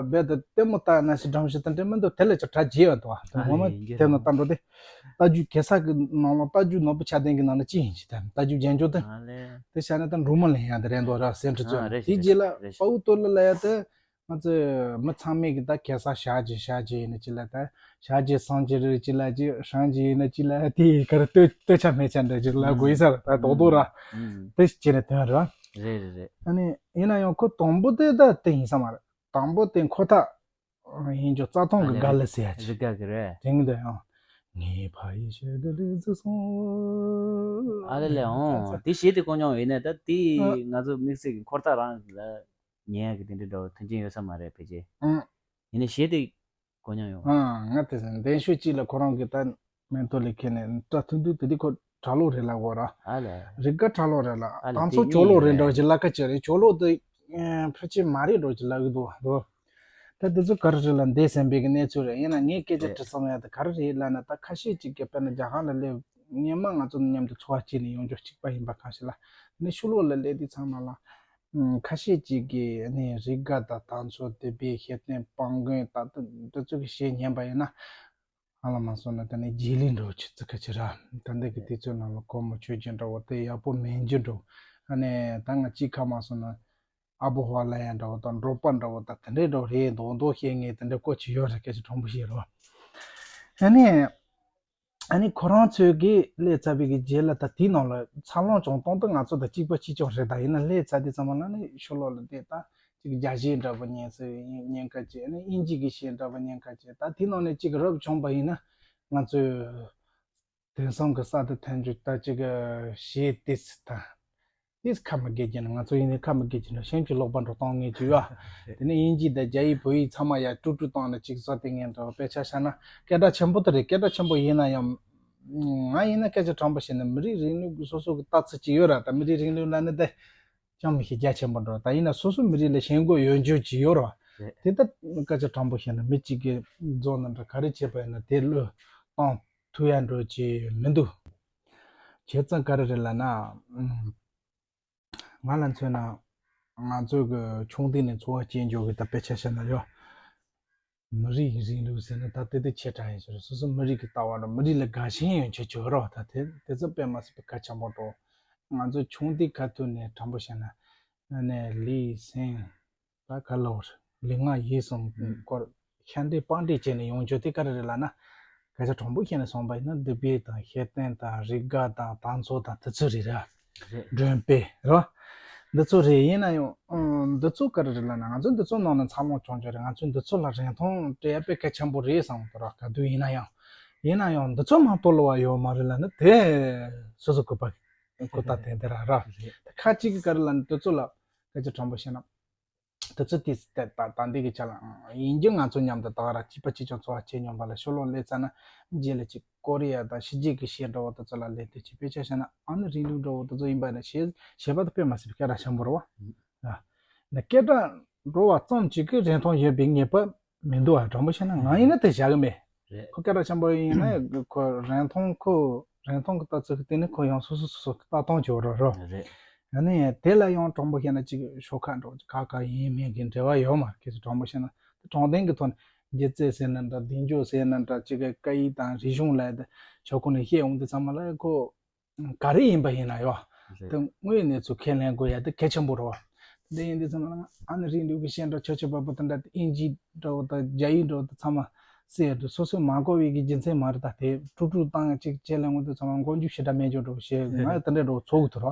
རྦད་དེ་ལྟད་མོ་ལྟ་ནང་བཞིན་སྒྲོམ་གཞི་དེ་འདྲ་མི་འདུག་དེ་ལ་ཅིག་གྲ་རྒྱས་པ་འདུག་དེ་ངོ་མ་དེ་ནང་ལྟ་འགྲོ་དེ། རྟ་རྒྱུག་གེ་སར་གི་ནང་ལ་རྟ་རྒྱུག་ནོར་བུ་ཆ་ལྡན་གི་ནང་ལ་ཅི་ཡིན་ཞིག་དེ་རྟ་རྒྱུག་རྒྱན་ཇུ་དེ། དེ་བྱས་ན་ད་འབྲུག་མོ་ལེན་ཡ་དེ་རེད་འདུག་ར། སེམས་ཁྲི་ཚོ་དེ་རྗེས་ལ་དཔའ་བོ་སྟོད་ལུང་ལ་ཡ་དེ། ང་ཚོས་མི་ཚང་མས་ཀྱི་ད་གེ་སར་ཞག་གཅིག་ཞག་གཅིག་ཡིན་ན་ཅི་ལ་ད། ཞག་གཅིག་སང་གཅིག་རེད་ཅི་ལ་ཅི་སང་གཅིག་ཡིན་ན་ཅི་ལ་དེ་ག་རེ་སྟོད་སྟོད་ཆ་སྨད་ཆ་འདྲ་ཅིག་ལ་དགོས་ས་ར་ད་རྡོག་རྡོག་ར། དེ་བྱས་ནས་དོན་ར། རེད་རེད་རེད། ཨ་ནི་ཡིན་ན་ཡང་ཁོ་དང་པོ་དེ་ད་དེ་ཡིན་ས་མ་རེད། དང་པོ་དེ་ཁོ་ཐག་ཡིན་རྒྱུ་རྩྭ་ཐང་གི་དགའ་ལི་ཟེར་ཡ་ཅིག་རི་དགའ་གི་རེད། དེང་དུ་ཡང་ངའི་ཕ་ཡི་ཤོད་དགའ་ལི་ཟི་སོང་། ཨ་ལེ་ལེ་ཨོ་དེ་གཞས་དེ་གོ་མྱོང་ཡོད་ནས་ད་དེ་ང་ཚོ་དམིགས་བསལ་གི་འཁོར་ཐག་རང་ལ། ཉན་ཡག་གི་དེ་འདྲའི་འདྲ་བོ་དོན་རྐྱེན་ཡོད་ས་མ་རེད་ཕལ་ཆེར། ཨང་། ཡིན་ནའི་གཞས་དེ་གོ་མྱོང་ཡོད། ཨང་། ང་དེ་ཟིན་གདན་ཤོག་གཅིག་ལ་ཁོ་རང་གི་ད་མེ་ཏོག་ལས་ཁེལ་ནས་སྐྲ་ཐུང་ཐུང་དེ་དུས་ཁོ་གྲྭ་ལོག་རེད་ལ་གོ་ར། ཨ་ལས། རི་དགའ་གྲྭ་ལོག་རེད་ལ། ཨ་ལས། དང་ཚོ་དེ་ཅོ་ལོག་རེད་འདྲ་བོ་ཅིག་ལབ་ཁ་ཅིག་རེད། ཅོ་ལོག་དེ་ཕལ་ཆེར་མ་རེད་འདྲ་བོ་ཅིག་ལབ་གི་འདུག་བ་འདུག་ད་དེ་ཚོ་ག་རེ་རེད་ལ་འདས་ཟིན་པའི་གི་གནས་ཚུལ་རེད། ཡིན་ན་ངས་སྐད་ཆ་དྲི་བསམ་ཡ་དེ་ག་རེ་རེད་ལབ་ན་ད་ཁ་ཤས་ཅིག་གི་དཔེར་ན་རྒྱ་གར་ལ་སླེབས་སྔོན་མ་ང་ཚོ་མཉམ་དུ་འཚོ་བ་སྐྱེལ་ནས་ཡོང་རྒྱུ་གཅིག་པ་ཡིན་པ་གང་ཞིག་ལ་ནི་ཕྱི་ལོགས་ལ་སླེབས་དུས་ཚང་མ་ལ། ཁ་ཤས་ཅིག་གིས་ནི་རི་དགའ་དང་དང་ཚོ་དེ་པའི་ཤེས་ལྡན་སྤང་རྒན་ད་ལྟ་འདི་ཚོ་གི་གཞས་ཉན་པ་ཡིན་ན། ཨ་ལ་མ་སོང་ན་ད་ནི་རྗེས་ལུས་འགྲོ་ཆུ་ཚིག་ཁ་ཆེ་ར། ད་འདི་གི་དུས་ཚོད་ནང་ལ་སྒོར་མོ་ཆོས་ཀྱི་འདྲ་བོ་དེ་ཡག་པོ་མིན་རྒྱུ་འགྲོ། ཨ་ནི་ད་ང་གཅིག་ཁ་མ་སོང་ན་ཨ་བོ་ཧ་ལ་ཡ་འདྲ་བོ་དང་འབྲོག་པ་འདྲ་བོ་དང་དེ་འདྲའི་འདྲ་བོ་རེད་མདོག་མདོག་བཤད་ངེས་དེ་འདྲ་ཀོ་ཆི་ཡོད་རེད། སྐད་ཆ་དྲང་པོ་བཤད་རོགས། ཨ་ནི། ཨ་ནི་ཁོ་རང་ཚོས་ཀྱིས་སླེབས་ཚར་བའི་གི་རྗེས་ལ་ད་དེའི་ནང་ལ་འཚར་ལོངས་བྱུང་སྟངས་དེ་ང་ཚོ་དང་གཅིག་པ་གཅིག་རྐྱང་རེད། ད་ཡིན་ན་སླེབས་ཚར་དུས་ཙམ་པ་ལ་ནི་ཕྱི་ལོགས་ལ་བསྡད་ད་ཅིག་རྒྱ་གཞས་འདྲ་པོ་ཉན་སྲིད་ཉན་ཁ་ཅིག་ཨ་ནི་དབྱིན་ཇི་གི་གཞས་འདྲ་པོ་ཉན་ཁ་ཅིག་ད་དེའི་ནང་ནས་ཅིག་རབ་བྱུང་པ་ཡིན་ན་ང་ཚོས་དེང་སང་གི་ས་དེ་ཐོན་རྒྱུ་ད་ཅིག་གཞས་ཏིས་ད། དེས་ཁ་མི་དགེ་རྒྱུ་ན་ང་ཚོ་ཡིན་ནའི་ཁ་མི་དགེ་རྒྱུ་ན་སེམས་ཀྱི་ལོག་པ་འགྲོ་སྟངས་ངེས་ཀྱི་ཡོད། དེ་ནས་དབྱིན་ཇི་དང་རྒྱ་ཡིག་བོད་ཡིག་ཚང་མ་ཡར་དཀྲུག་དཀྲུག་བཏང་ནས་ཅིག་བཟོ་དེ་ངན་འདྲ་བོ་དཔེ་ཆ་བཞག་ན་སྐད་གྲགས་ཆེན་པོ་དེ་རེད། སྐད་གྲགས་ཆེན་པོ་ཡིན་ན་ཡང་ང་ཡིན་ན་སྐད་ཆ་དྲང་པོ་བཤད་ན་མི་རིགས་རིང་ལུགས་ཀྱི་སོ་སོ་གི་ལྟ་ཚུལ་ཅིག་ཡོད་ར། ད་མི་རིགས་རིང་ལུགས་ལ་ནི་དེ་ཅང་མི་ཤེས་རྒྱ་ཆེན་པོ་འགྲོ། ད་ཡིན་ན་སོ་སོ་མི་རིགས་ལ་ཞེན་ཁོག་ཡོད་རྒྱུ་ཅིག་ཡོད་ར། དེ་ལྟར་སྐད་ཆ་དྲང་པོ་བཤད་ན་མི་གཅིག་གིས་རྫོང་ནང་འདྲ་ག་རེ་བྱས་པ་ཡིན་ན་དེ་བློས་གཏོང་ཐུབ་ཡ་འགྲོ་ཅིག་མི་འདུག་བྱས་ཙང་ག་རེ་རེད་ལབ་ན། ང་ལ་མཚོན་ན། ང་ཚོ་གི་ཆུང་དུས་ནས་འཚོ་བ་སྐྱེལ་འགྱོ་གི་ད་དཔེ་ཆ་བཤད་ན་ཡོད། མི་རིགས་ཀྱི་རིང་ལུགས་ཟེར་ན་ད་དེ་དེ་ཆེ་དྲགས་ཡིན་ཟེར། སོ་སོ་མི་རིགས་ཀྱི་ལྟ་བ་དང་མི་རིགས་ལ་དགའ་ཞེན་ཡོད་ཆེ་ཆེ་རོགས། ད་དེ་དེ་ཚོ་དཔེ་མ་སྲིད་པའི་གལ་ཆེན་པོ་འགྲོ། ང་ཚོ་ཆུང་དུས་ཁ་ཐུག་ནས་དྲང་པོ་བཤད་ན། ཨ་ནི་ལུས་སེམས། ད་ག་ལོར་ལུས་ངག་ཡིད་གསུམ་སྐོར་ཤ་འདྲེས་པགས་འདྲེས་བྱས་ནས་ཡོང་རྒྱུ་དེ་ག་རེ་རེད་ལབ་ན། སྐད་ཆ་དྲང་པོ་བཤད་ནས་སོང་པ་ཡིན་ན་དི་བེ་དང་ཤེས་ལྡན་དང་རི་དགའ་དང་དང་ཚོ་དང་དེ་ཚོ་རེད་ར། སྒྲོན་དཔེ་ར། འདི་ཚོ་རེད། ཡིན་ན་ཡང་འདི་ཚོ་ག་རེ་རེད་ལབ་ན་ང་ཚོ་འདི་ཚོ་ནང་ནས་འཚར་ལོངས་བྱུང་རྒྱུ་རེད། ང་ཚོས་འདི་ཚོ་ལ་རིན་ཐང་སྤྲད་ཡ་དཔེ་གལ་ཆེན་པོ་རེད་བསམ་གི་འདུག་ར། ག་དུས་ཡིན་ན་ཡང་། ཡིན་ན་ཡང་འདི་ཚོ་མ་གཏོགས་ལོ་བ་ཡོད་མ་རེད་ལབ་ན་དེ་སོ་སོ་གོ་བ་གོ་ད་དེ་འདི་ར་ར། ཁ་ཅིག་གི་ག་རེ་ལབ་ན་འདི་ཚོ་ལ་སྐད་ཆ་དྲང་པོ་བཤད་ན། དེ་ཚོ་དེ་ད་ད་འདི་གི་ཆ་ལ་ཡིན་རྒྱུ་ང་ཚོ་མཉམ་དུ་ད་ག་ར་གཅིག་པ་གཅིག་རྐྱང་འཚོ་བ་སྐྱེལ་མྱོང་པ་ལ་ཕྱི་ལོགས་སླེབས་ཚར་ན་རྗེས་ལ་ཅིག་ཀོ་རི་ཡ་དང་ཕྱི་རྒྱལ་གྱི་གཞས་འདྲ་བོ་དེ་ཚོ་ལ་སླེབས་དུས་ཅིག་དཔེ་ཆ་བཤད་ན་ཨ་ནི་རིང་ལུགས་འདྲ་བོ་དེ་ཚོ་ཡིན་པ་ཡིན་ན་གཞས་གཞས་པ་དེ་དཔེ་མ་སྲིད་པའི་སྐད་གྲགས་ཆེན་པོ་རེད་བ། ཨ་ནི་སྐད་གྲགས་འགྲོ་བ་ཙམ་གཅིག་གིས་རིན་ཐང་ཡོད་པའི་ངེས་པ་མི་འདུག་ཨ་དྲང་པོ་བཤད་ན་ང་ཡིན་ན་དེ་བཞག་གི་མེད། རེད། ཁོ་སྐད་གྲགས་ཆེན་པོ་ཡིན་ན་ཁོ་རིན་ཐང་ཁོ་རིན་ཐང་གི་ལྟ་ཚུལ་གི་སྟེང་ནས་ཁོ་ཡང་སོ་སོ་སོ་སོ་གི་ལྟ་སྟངས་བྱོས་རོགས་རོགས། རེད། ཡང་ནས་དེ་ལ་ཡང་དྲང་པོ་བཤད་ན་ཅིག་ཤོག་ཁག་འགྲོ་ཁག་ཁག་ཡིན་མིན་གྱི་འབྲེལ་བ་ཡོད་མ་རེད། སྐད་ཆ་དྲང་པོ་བཤད་ན་དེ་དྲང་བདེན་གྱི་ཐོག་ནས་སྒྱུ་རྩལ་ཟེར་ན་འདྲ་འདི་འཇོག་ཟེར་ན་འདྲ་ཅིག་གི་སྐད་ཡིག་དང་རིག་གཞུང་ལ་དེ་ཕྱོགས་ཁོ་ནས་བཤད་འོང་དུས་ཚང་མ་ལ་ཁོ། ག་རེ་ཡིན་པ་ཡིན་ན་ཡོད། དེ་དངོས་གནས་ཚུལ་ཁས་ལེན་དགོས་ཡ་དེ་གལ་ཆེན་པོ་རེད་བ། དེ་ཡིན་དུས་ཚང་མ་ལ་ཨ་ནི་རིགས་འདྲ་གི་བཤད་འདྲ་ཆོས་ཆོས་པ་པོ་དེ་འདྲ་དེ་ཨིན་ཇི་འདྲ་བོ་དང་རྒྱ་ཡིག་འདྲ་བོ་དེ་ཚང་མ་སེ་ཡ་དུ་སོ་སོས་མ་གོ་བའི་གི་རྒྱུ་མཚན་མ་རེད། ད་དེ་དཀྲུག་དཀྲུག་བཏང་ཅིག་ཅེས་ལས་ངོ་དེ་ཚང་མ་མགོ་མཇུག་ཞེ་དྲག་མེད་འཇོག་འདྲ་བོ་བཤད་ང་ཡ་དེ་འདྲ་འདྲ་བོ་ཚོར་གི་ཐུག་རོ།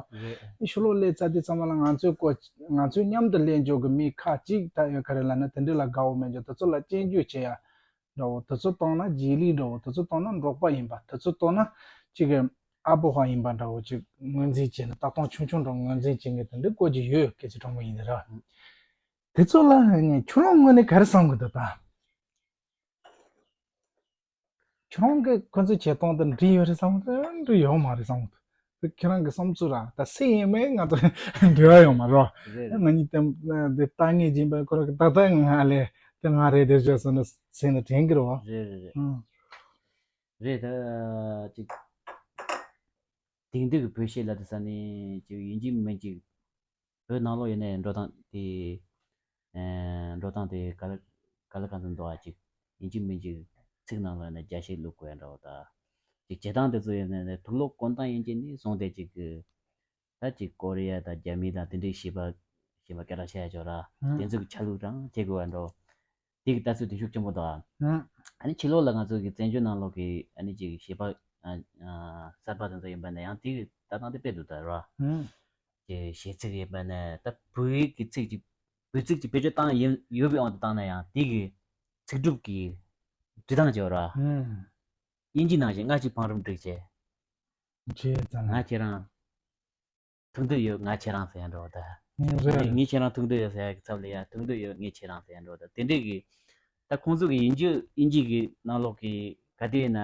ཨེ་ཤོ་ལོ་ལས་ཚ་དེ་ཚང་མ་ལ་ང་ཚོའི་སྐོར་ང་ཚོའི་མཉམ་དུ་ལས་འཇོག་གི་མི་ཁག་ཅིག་ད་ཡོད་ག་རེ་ལ་ན་དེ་འདྲ་ལ་དགའ་བོ་མེད་འཇོག་དེ་ཚོ་ལ་སྐྱོན་བརྗོད་བྱེད་ཡ། འདྲ་བོ་དེ་ཚོ་བཏང་ན་རྗེས་ལུས་འདྲ་བོ་དེ་ཚོ་བཏང་ན་འབྲོག་པ་ཡིན་པ་དེ་ཚོ་བཏང་ན་ཅིག་གི་ཨ་བོ་ཧ་ཡིན་པ་འདྲ་བོ་ཅིག་ངོས་འཛིན་བྱས་ནས་ལྟ་སྟངས་ཆུང་ཆུང་འདྲ་ངོས་འཛིན་བྱེད་མཁན་དེ་འདྲ་བཀོད་ཀྱི་ཡོད། སྐད་ཆ་དྲང་པོ་ཡིན་ནི་ར། དེ་ཚོ་ལ་ནི་ཁྱོད་རང་ངོས་ནས་ག་རེ་བསམ་གི་འདུག་ད། ཁྱོད་རང་གི་ཁོ་ཚོའི་བྱེད་སྟངས་དེ་འགྲིག་ཡོད་རེད་བསམ་གི་འདུག་འགྲིག་ཡོད་མ་རེད་བསམ་གི་འདུག་ཁྱོད་རང་གི་བསམ་ཚུལ་ར་ད་སེ་ཡིན་མིན་ང་ཚོ་འབྲེལ་བ་ཡོད་མ་རེད་བ། ང་གཉིས་དེ་འདི་ལྟ་ངེས་ཀྱིན་པ་ཁོ་རང་གི་ད་ལྟ་ང་ལས་དེ་ང་རེད་དེ་བྱོས་སོང་ན་སེམས་ནས་དྲན་གི་རེད་བ། རེད་རེད་རེད། ཨང་། རེད་ད། ཅིག་དེང་དུས་ཀྱི་བོད་གཞས་ལ་དེ་ས་ནས་ཅིག་ཡིན་གཅིག་མིན་གཅིག་བོད་ནང་ལོགས་ཡིན་ནའི་འགྲོ་སྟངས་དེ། ཨེ། འགྲོ་སྟངས་དེ་ག་ལ་ག་ལ་གང་འཚམ་འདུག་ཨ། ཅིག་ཡིན་གཅིག་མིན་གཅིག་ཚིག་ནང་ལོགས་ཡིན་ན་རྒྱ་གཞས་བླུག་དགོས་ཡ་འདྲ་བོ་ད། ཅིག་བྱེད་སྟངས་དེ་ཚོ་ཡིན་ནའི་དུག་ལོག་གོན་སྟངས་ཡིན་གཅིག་ནས་བཟུང་སྟེ་ཅིག་གི་ད་ཅིག་ཀོ་རི་ཡ་དང་རྒྱ་མི་དང་དེ་འདྲའི་གཞས་པ་གཞས་པ་སྐད་གྲགས་ཆེ་ཡ་ཅོག་ར་དེ་ཚོ་གི་ཆ་ལུགས་རང་བྱེད་དགོས་པ་འགྲོ། དེ་གི་ལྟ་ཚུལ་དེ་ཤུགས་ཆེན་པོ་འདུག་ཨ། ཨ་ནི་ཕྱི་ལོགས་ལ་ང་ཚོ་གི་བཙན་བྱོལ་ནང་ལོགས་ཀྱི་ཨ་ནི་ཅིག་གཞས་པ་གསར་པ་དེ་ཚོ་ཡིན་པ་ན་ཡང་དེ་གི་ལྟ་སྟངས་དེ་དཔེ་འདུག་ད་ར། ཀྱི་གཞས་ཚིག་ཡིན་པ་ན་ད་བོད་ཡིག་གི་ཚིག་ཅིག་བོད་ཚིག་ཅིག་བེད་སྤྱོད་བཏང་ཡིན་ཡོད་པའི་དབང་དུ་བཏང་ན་ཡང་དེ་གི་ཚིག་གྲུབ་ཀྱི་འབྲི་སྟངས་ཅིག་ཡོད་ར། དབྱིན་ཇི་ནང་བཞིན་སྔ་ཕྱི་བང་རིམ་བསྒྲིགས་བྱས། ང་ཁྱེད་རང་ཐུག་འདོད་ཡོད། ང་ཁྱེད་རང་ཟེར་ཡ་འདྲ་བོ་ད། ངས་ངས་ཁྱེད་རང་ཐུག་འདོད་ཡོད་ཟེར་ཡ་གི་ཚབ་ལ་ཡ་ཐུག་འདོད་ཡོད། ངས་ཁྱེད་རང་ཟེར་ཡ་འདྲ་བོ་ད། དེ་འདྲས་གི་ད་ཁོང་ཚོ་གི་དབྱིན་ཇི་དབྱིན་ཇི་གི་ནང་ལོགས་གི་ག་དུས་ཡིན་ན་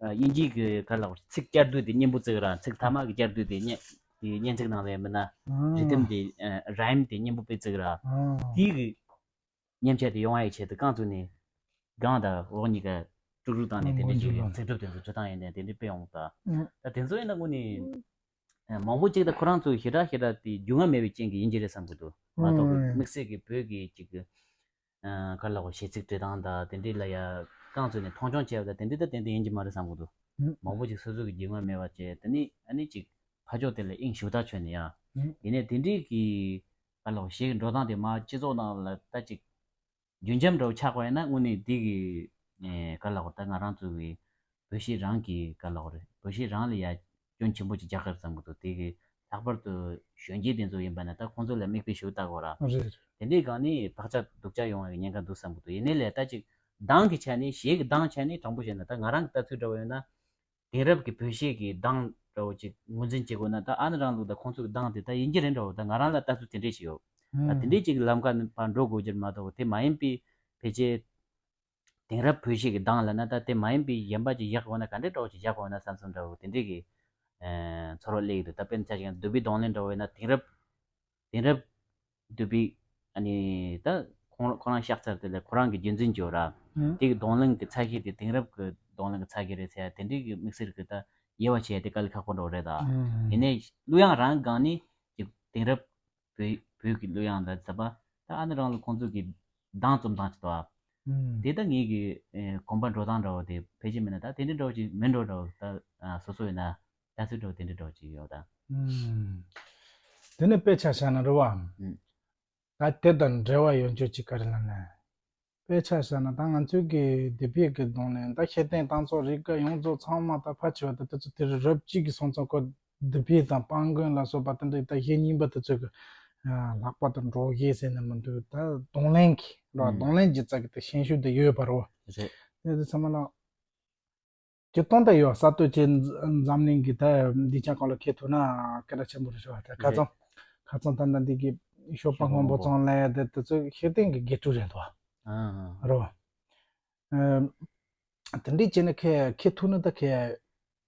དབྱིན་ཇི་གི་ག་ལ་ཚིག་བསྐྱར་ཟློས་དེ་སྙན་པོ་བརྩི་གི་ར། ཚིག་མཐའ་མ་གི་བསྐྱར་ཟློས་དེ་སྙན་དེ་སྙན་ཚིག་ནང་ལ་ཡིན་མིན་ན་རི་ཐིམ་དེ་རའིམ་དེ་སྙན་པོ་དཔེ་བརྩི་གི་ར། དེའི་གི་མཉམ་ཆས་དེ་ཡོང་བ་ཡི་ཆེད་དུ་རྐང་བཙུགས་ནས་སྒང་དང་འོག་གཉིས་ཀ་དཀྲུག་དཀྲུག་བཏང་ནས་དེ་འདྲ་ཞིག་ཚིག་གྲུབ་དེ་ཚོ་འབྲི་སྟངས་ཡིན་ནའི་དེ་འདྲ་དཔེ་ཡོང་ད། ད་དེ་ཚོ་ཡིན་ན་དངོས་ནས་མང་པོ་ཅིག་ད་ཁོ་རང་ཚོ་ཞེ་དྲག་ཞེ་དྲག་དེ་རྒྱུས་མངའ་མེད་པའི་རྐྱེན་གྱིས་ཡིན་གྱི་རེད་བསམ་གྱི་འདུག་མ་གཏོགས་གི་དམིགས་བསལ་གྱི་བོད་ཀྱི་ཅིག་གི་ག་ལ་གོ་གཞས་ཚིག་འབྲི་སྟངས་དང་དེ་འདྲ་ལ་ཡ་རྐང་བཙུགས་ནས་མཐོང་ཆུང་བྱས་པ་དང་དེ་འདྲ་ད་ཏན་ཏན་ཡིན་གྱི་མ་རེད་བསམ་གྱི་འདུག་མང་པོ་ཅིག་སོ་སོ་གི་རྒྱུས་མངའ་མེད་པ་བྱས་དེ་ནི་ཨ་ནི་ཅིག་ཕར་ཕྱོགས་དེ་ལ་དབྱིངས་ཞུགས་ཐག་ཆོད་ནས་ཡ། ཡིན་ནའི་དེ་འདྲའི་གི་ག་ལ་གོ་གཞས་ཀྱི་འགྲོ་སྟངས་དེ་མ་སྤྱི་ཚོགས་ནང་ལ་ད་ཅིག་རྒྱུན་འབྱམས་འདྲ་བོ་ཆགས་པ་ཡིན་ན་དངོས་གནས་འདི་གི་ག་ལ་གོ་ད་ང་རང་ཚོ་གི་བོད་གཞས་རང་གི་ག་ལ་གོ་རེད། བོད་གཞས་རང་ལ་ཡ་སྐྱོན་ཆེན་པོ་ཅིག་རྒྱག་གི་རེད་བསམ་གི་འདུག་དེ་གི་ལྷག་པར་དུ་གཞོན་སྐྱེས་དེ་ཚོ་ཡིན་པ་ན་ད་ཁོང་ཚོ་ལ་མིག་དཔེ་ཞིག་ལྟ་དགོས་ར། རེད། དེ་འདྲའི་སྒང་ནས་བག་ཆགས་སྡུག་ཅག་ཡོང་བའི་ཉེན་ཁ་འདུག་བསམ་གི་འདུག་ཡིན་ནའི་ལས་ད་ཅིག་གདངས་ཀྱི་ཆ་ནས་གཞས་ཀྱི་གདངས་ཆ་ནས་དྲང་པོ་བཤད་ན་ད་ང་རང་གི་ལྟ་ཚུལ་འདྲ་བོ་ཡོད་ན། དེང་རབས་ཀྱི་བོད་གཞས་ཀྱི་གདངས་འདྲ་བོ་ཅིག་ངོས་འཛིན་བྱེད་དགོས་ན་ད་ཨ་ནི་རང་ལུགས་དང་ཁོང་ཚོ་གི་གདངས་དེ་ད་ཡིན་གྱི་རེད་འདྲ་བོ་ད་ང་རང་ལ་ལྟ་ཚུལ་དེ་འདྲས་ཞིག་ཡོད། ད་དེ་འདྲས་ཅིག་གི་ལམ་ཁ་ནས་ཕར་འགྲོ་དགོས་ཀྱི་རེད་མ་གཏོགས་དེ་མ་ཡིན་པའི་ཕལ་ཆེར་དེང་རབས་བོད་གཞས་ཀྱི་གདངས་ལབ་ན་ད་དེ་མ་ཡིན་པའི་གཞན་པ་ཅིག་བཞག་དགོས་ན་ག་འདྲས་འདྲ་བོ་ཅིག་བཞག་དགོས་ན་བསམ་བསམ་འདྲ་བོ་དེ་འདྲས་ཀྱི་ཚོར་བ་སླེབས་ཀྱི་འདུག་ད་དཔེར་ན་ཆ་བཞག་ན་དུ་བྷི་རྡུང་ལེན་འདྲ་བོ་ཡིན་ན་དེང་རབས་དེང་རབས་དུ་བི་ཨ་ནི་ད་ཁོང་ཁོ་རང་གཤེགས་ཚར་དེ་ལས་ཁོ་རང་གི་རྒྱུན་འཛིན་བྱོས་ར། དེ་གི་རྡུང་ལེན་གི་ཚད་གཞི་དེ་དེང་རབས་གི་རྡུང་ལེན་གི་ཚད་གཞི་རེད་ཟེར་ཡ་དེ་འདྲའི་གི་དམིགས་བསལ་གི་ད་དབྱེ་བ་ཕྱེ་ཡ་དེ་དཀའ་ལས་ཁག་པོ་འདྲ་བོ་རེད་ད། ཡིན་ནའི་གླུ་དབྱངས་རང་སྒང་ནི་ཅིག་དེང་རབས་བོད་བོད་ཀྱི་གླུ་དབྱངས་ལ་ཟེར་བ་ད་ཨ་ནི་རང་ལ་ཁོང་ཚོ་གི་གདངས་རྩོམ་སྟངས་ཅིག་འདུག་ཨ། དེ་ད་ངེད་ཀྱི་གོམ་པ་འགྲོ་སྟངས་འདྲ་བོ་དེ་ཕལ་ཆེར་མིན་ན་ད་དེ་འདྲའི་འདྲ་བོ་ཅིག་མིན་འགྲོ་འདྲ་བོ་ད་སོ་སོ་ཡིན་ན། ལྟ་ཚུལ་འདྲ་བོ་དེ་འདྲ་འདྲ་བོ་ཅིག་ཡོད་ད། ཨུམ། དེ་ནས་དཔེ་ཆ་བཞག་ན་རེད་བ། ཨུམ། ད་དེ་དང་འབྲེལ་བ་ཡོད་རྒྱུ་ཅིག་ག་རེ་ལབ་ན། དཔེ་ཆ་བཞག་ན་ད་ང་ཚོའི་གི་དུ་བྷི་གི་གདོང་ལེན་ད་ཤེས་ལྡན་སྟངས་ཚོ་རིག་ག་ཡོངས་རྫོགས་ཚང་མ་ད་ཕལ་ཆེ་བ་ད་དེ་ཚོ་དེ་རབས་གཅིག་གི་སོང་ཙང་ཁོ་དུ་བྷི་དང་སྤང་རྒོད་ལ་སོགས་པ་དེ་འདྲ་ད་གཞས་རྙིང་པ་དེ་ཚོ་གི་ལྷག་པར་དུ་འབྲོག་གཞས་ཟེར་ན་མི་འདུག་ད་གདོང་ལེན་གི་རེད་བ། གདོང་ལེན་སྒྱུ་རྩལ་གི་ད་ཤན་ཤུགས་དེ་ཡོད་པ་རེད་བ། རེད། དེ་ཚོ་ཚང་མ་ལ། སྤྱིར་བཏང་ད་ཡོད་ས་སྟོད་ཀྱི་འཛམ་གླིང་གི་ད་འདི་ཆ་གང་ལ་ཁེལ་ཐུབ་ན་སྐད་གྲགས་ཆེན་པོ་རེད་ཤག་ད་ཁ་རྩང་ཁ་རྩང་ད་ད་འདི་གི་ཞོགས་པ་སྔོན་པོ་ཚང་ལ་ཡ་དེ་དེ་ཚོ་ཤེས་ལྡན་གི་དགེ་ཕྲུག་རེད་འདུག་རོ། དེ་འདྲའི་བྱས་ནས་ཁེ་ཁེལ་ཐུབ་ན་ད་ཁེ་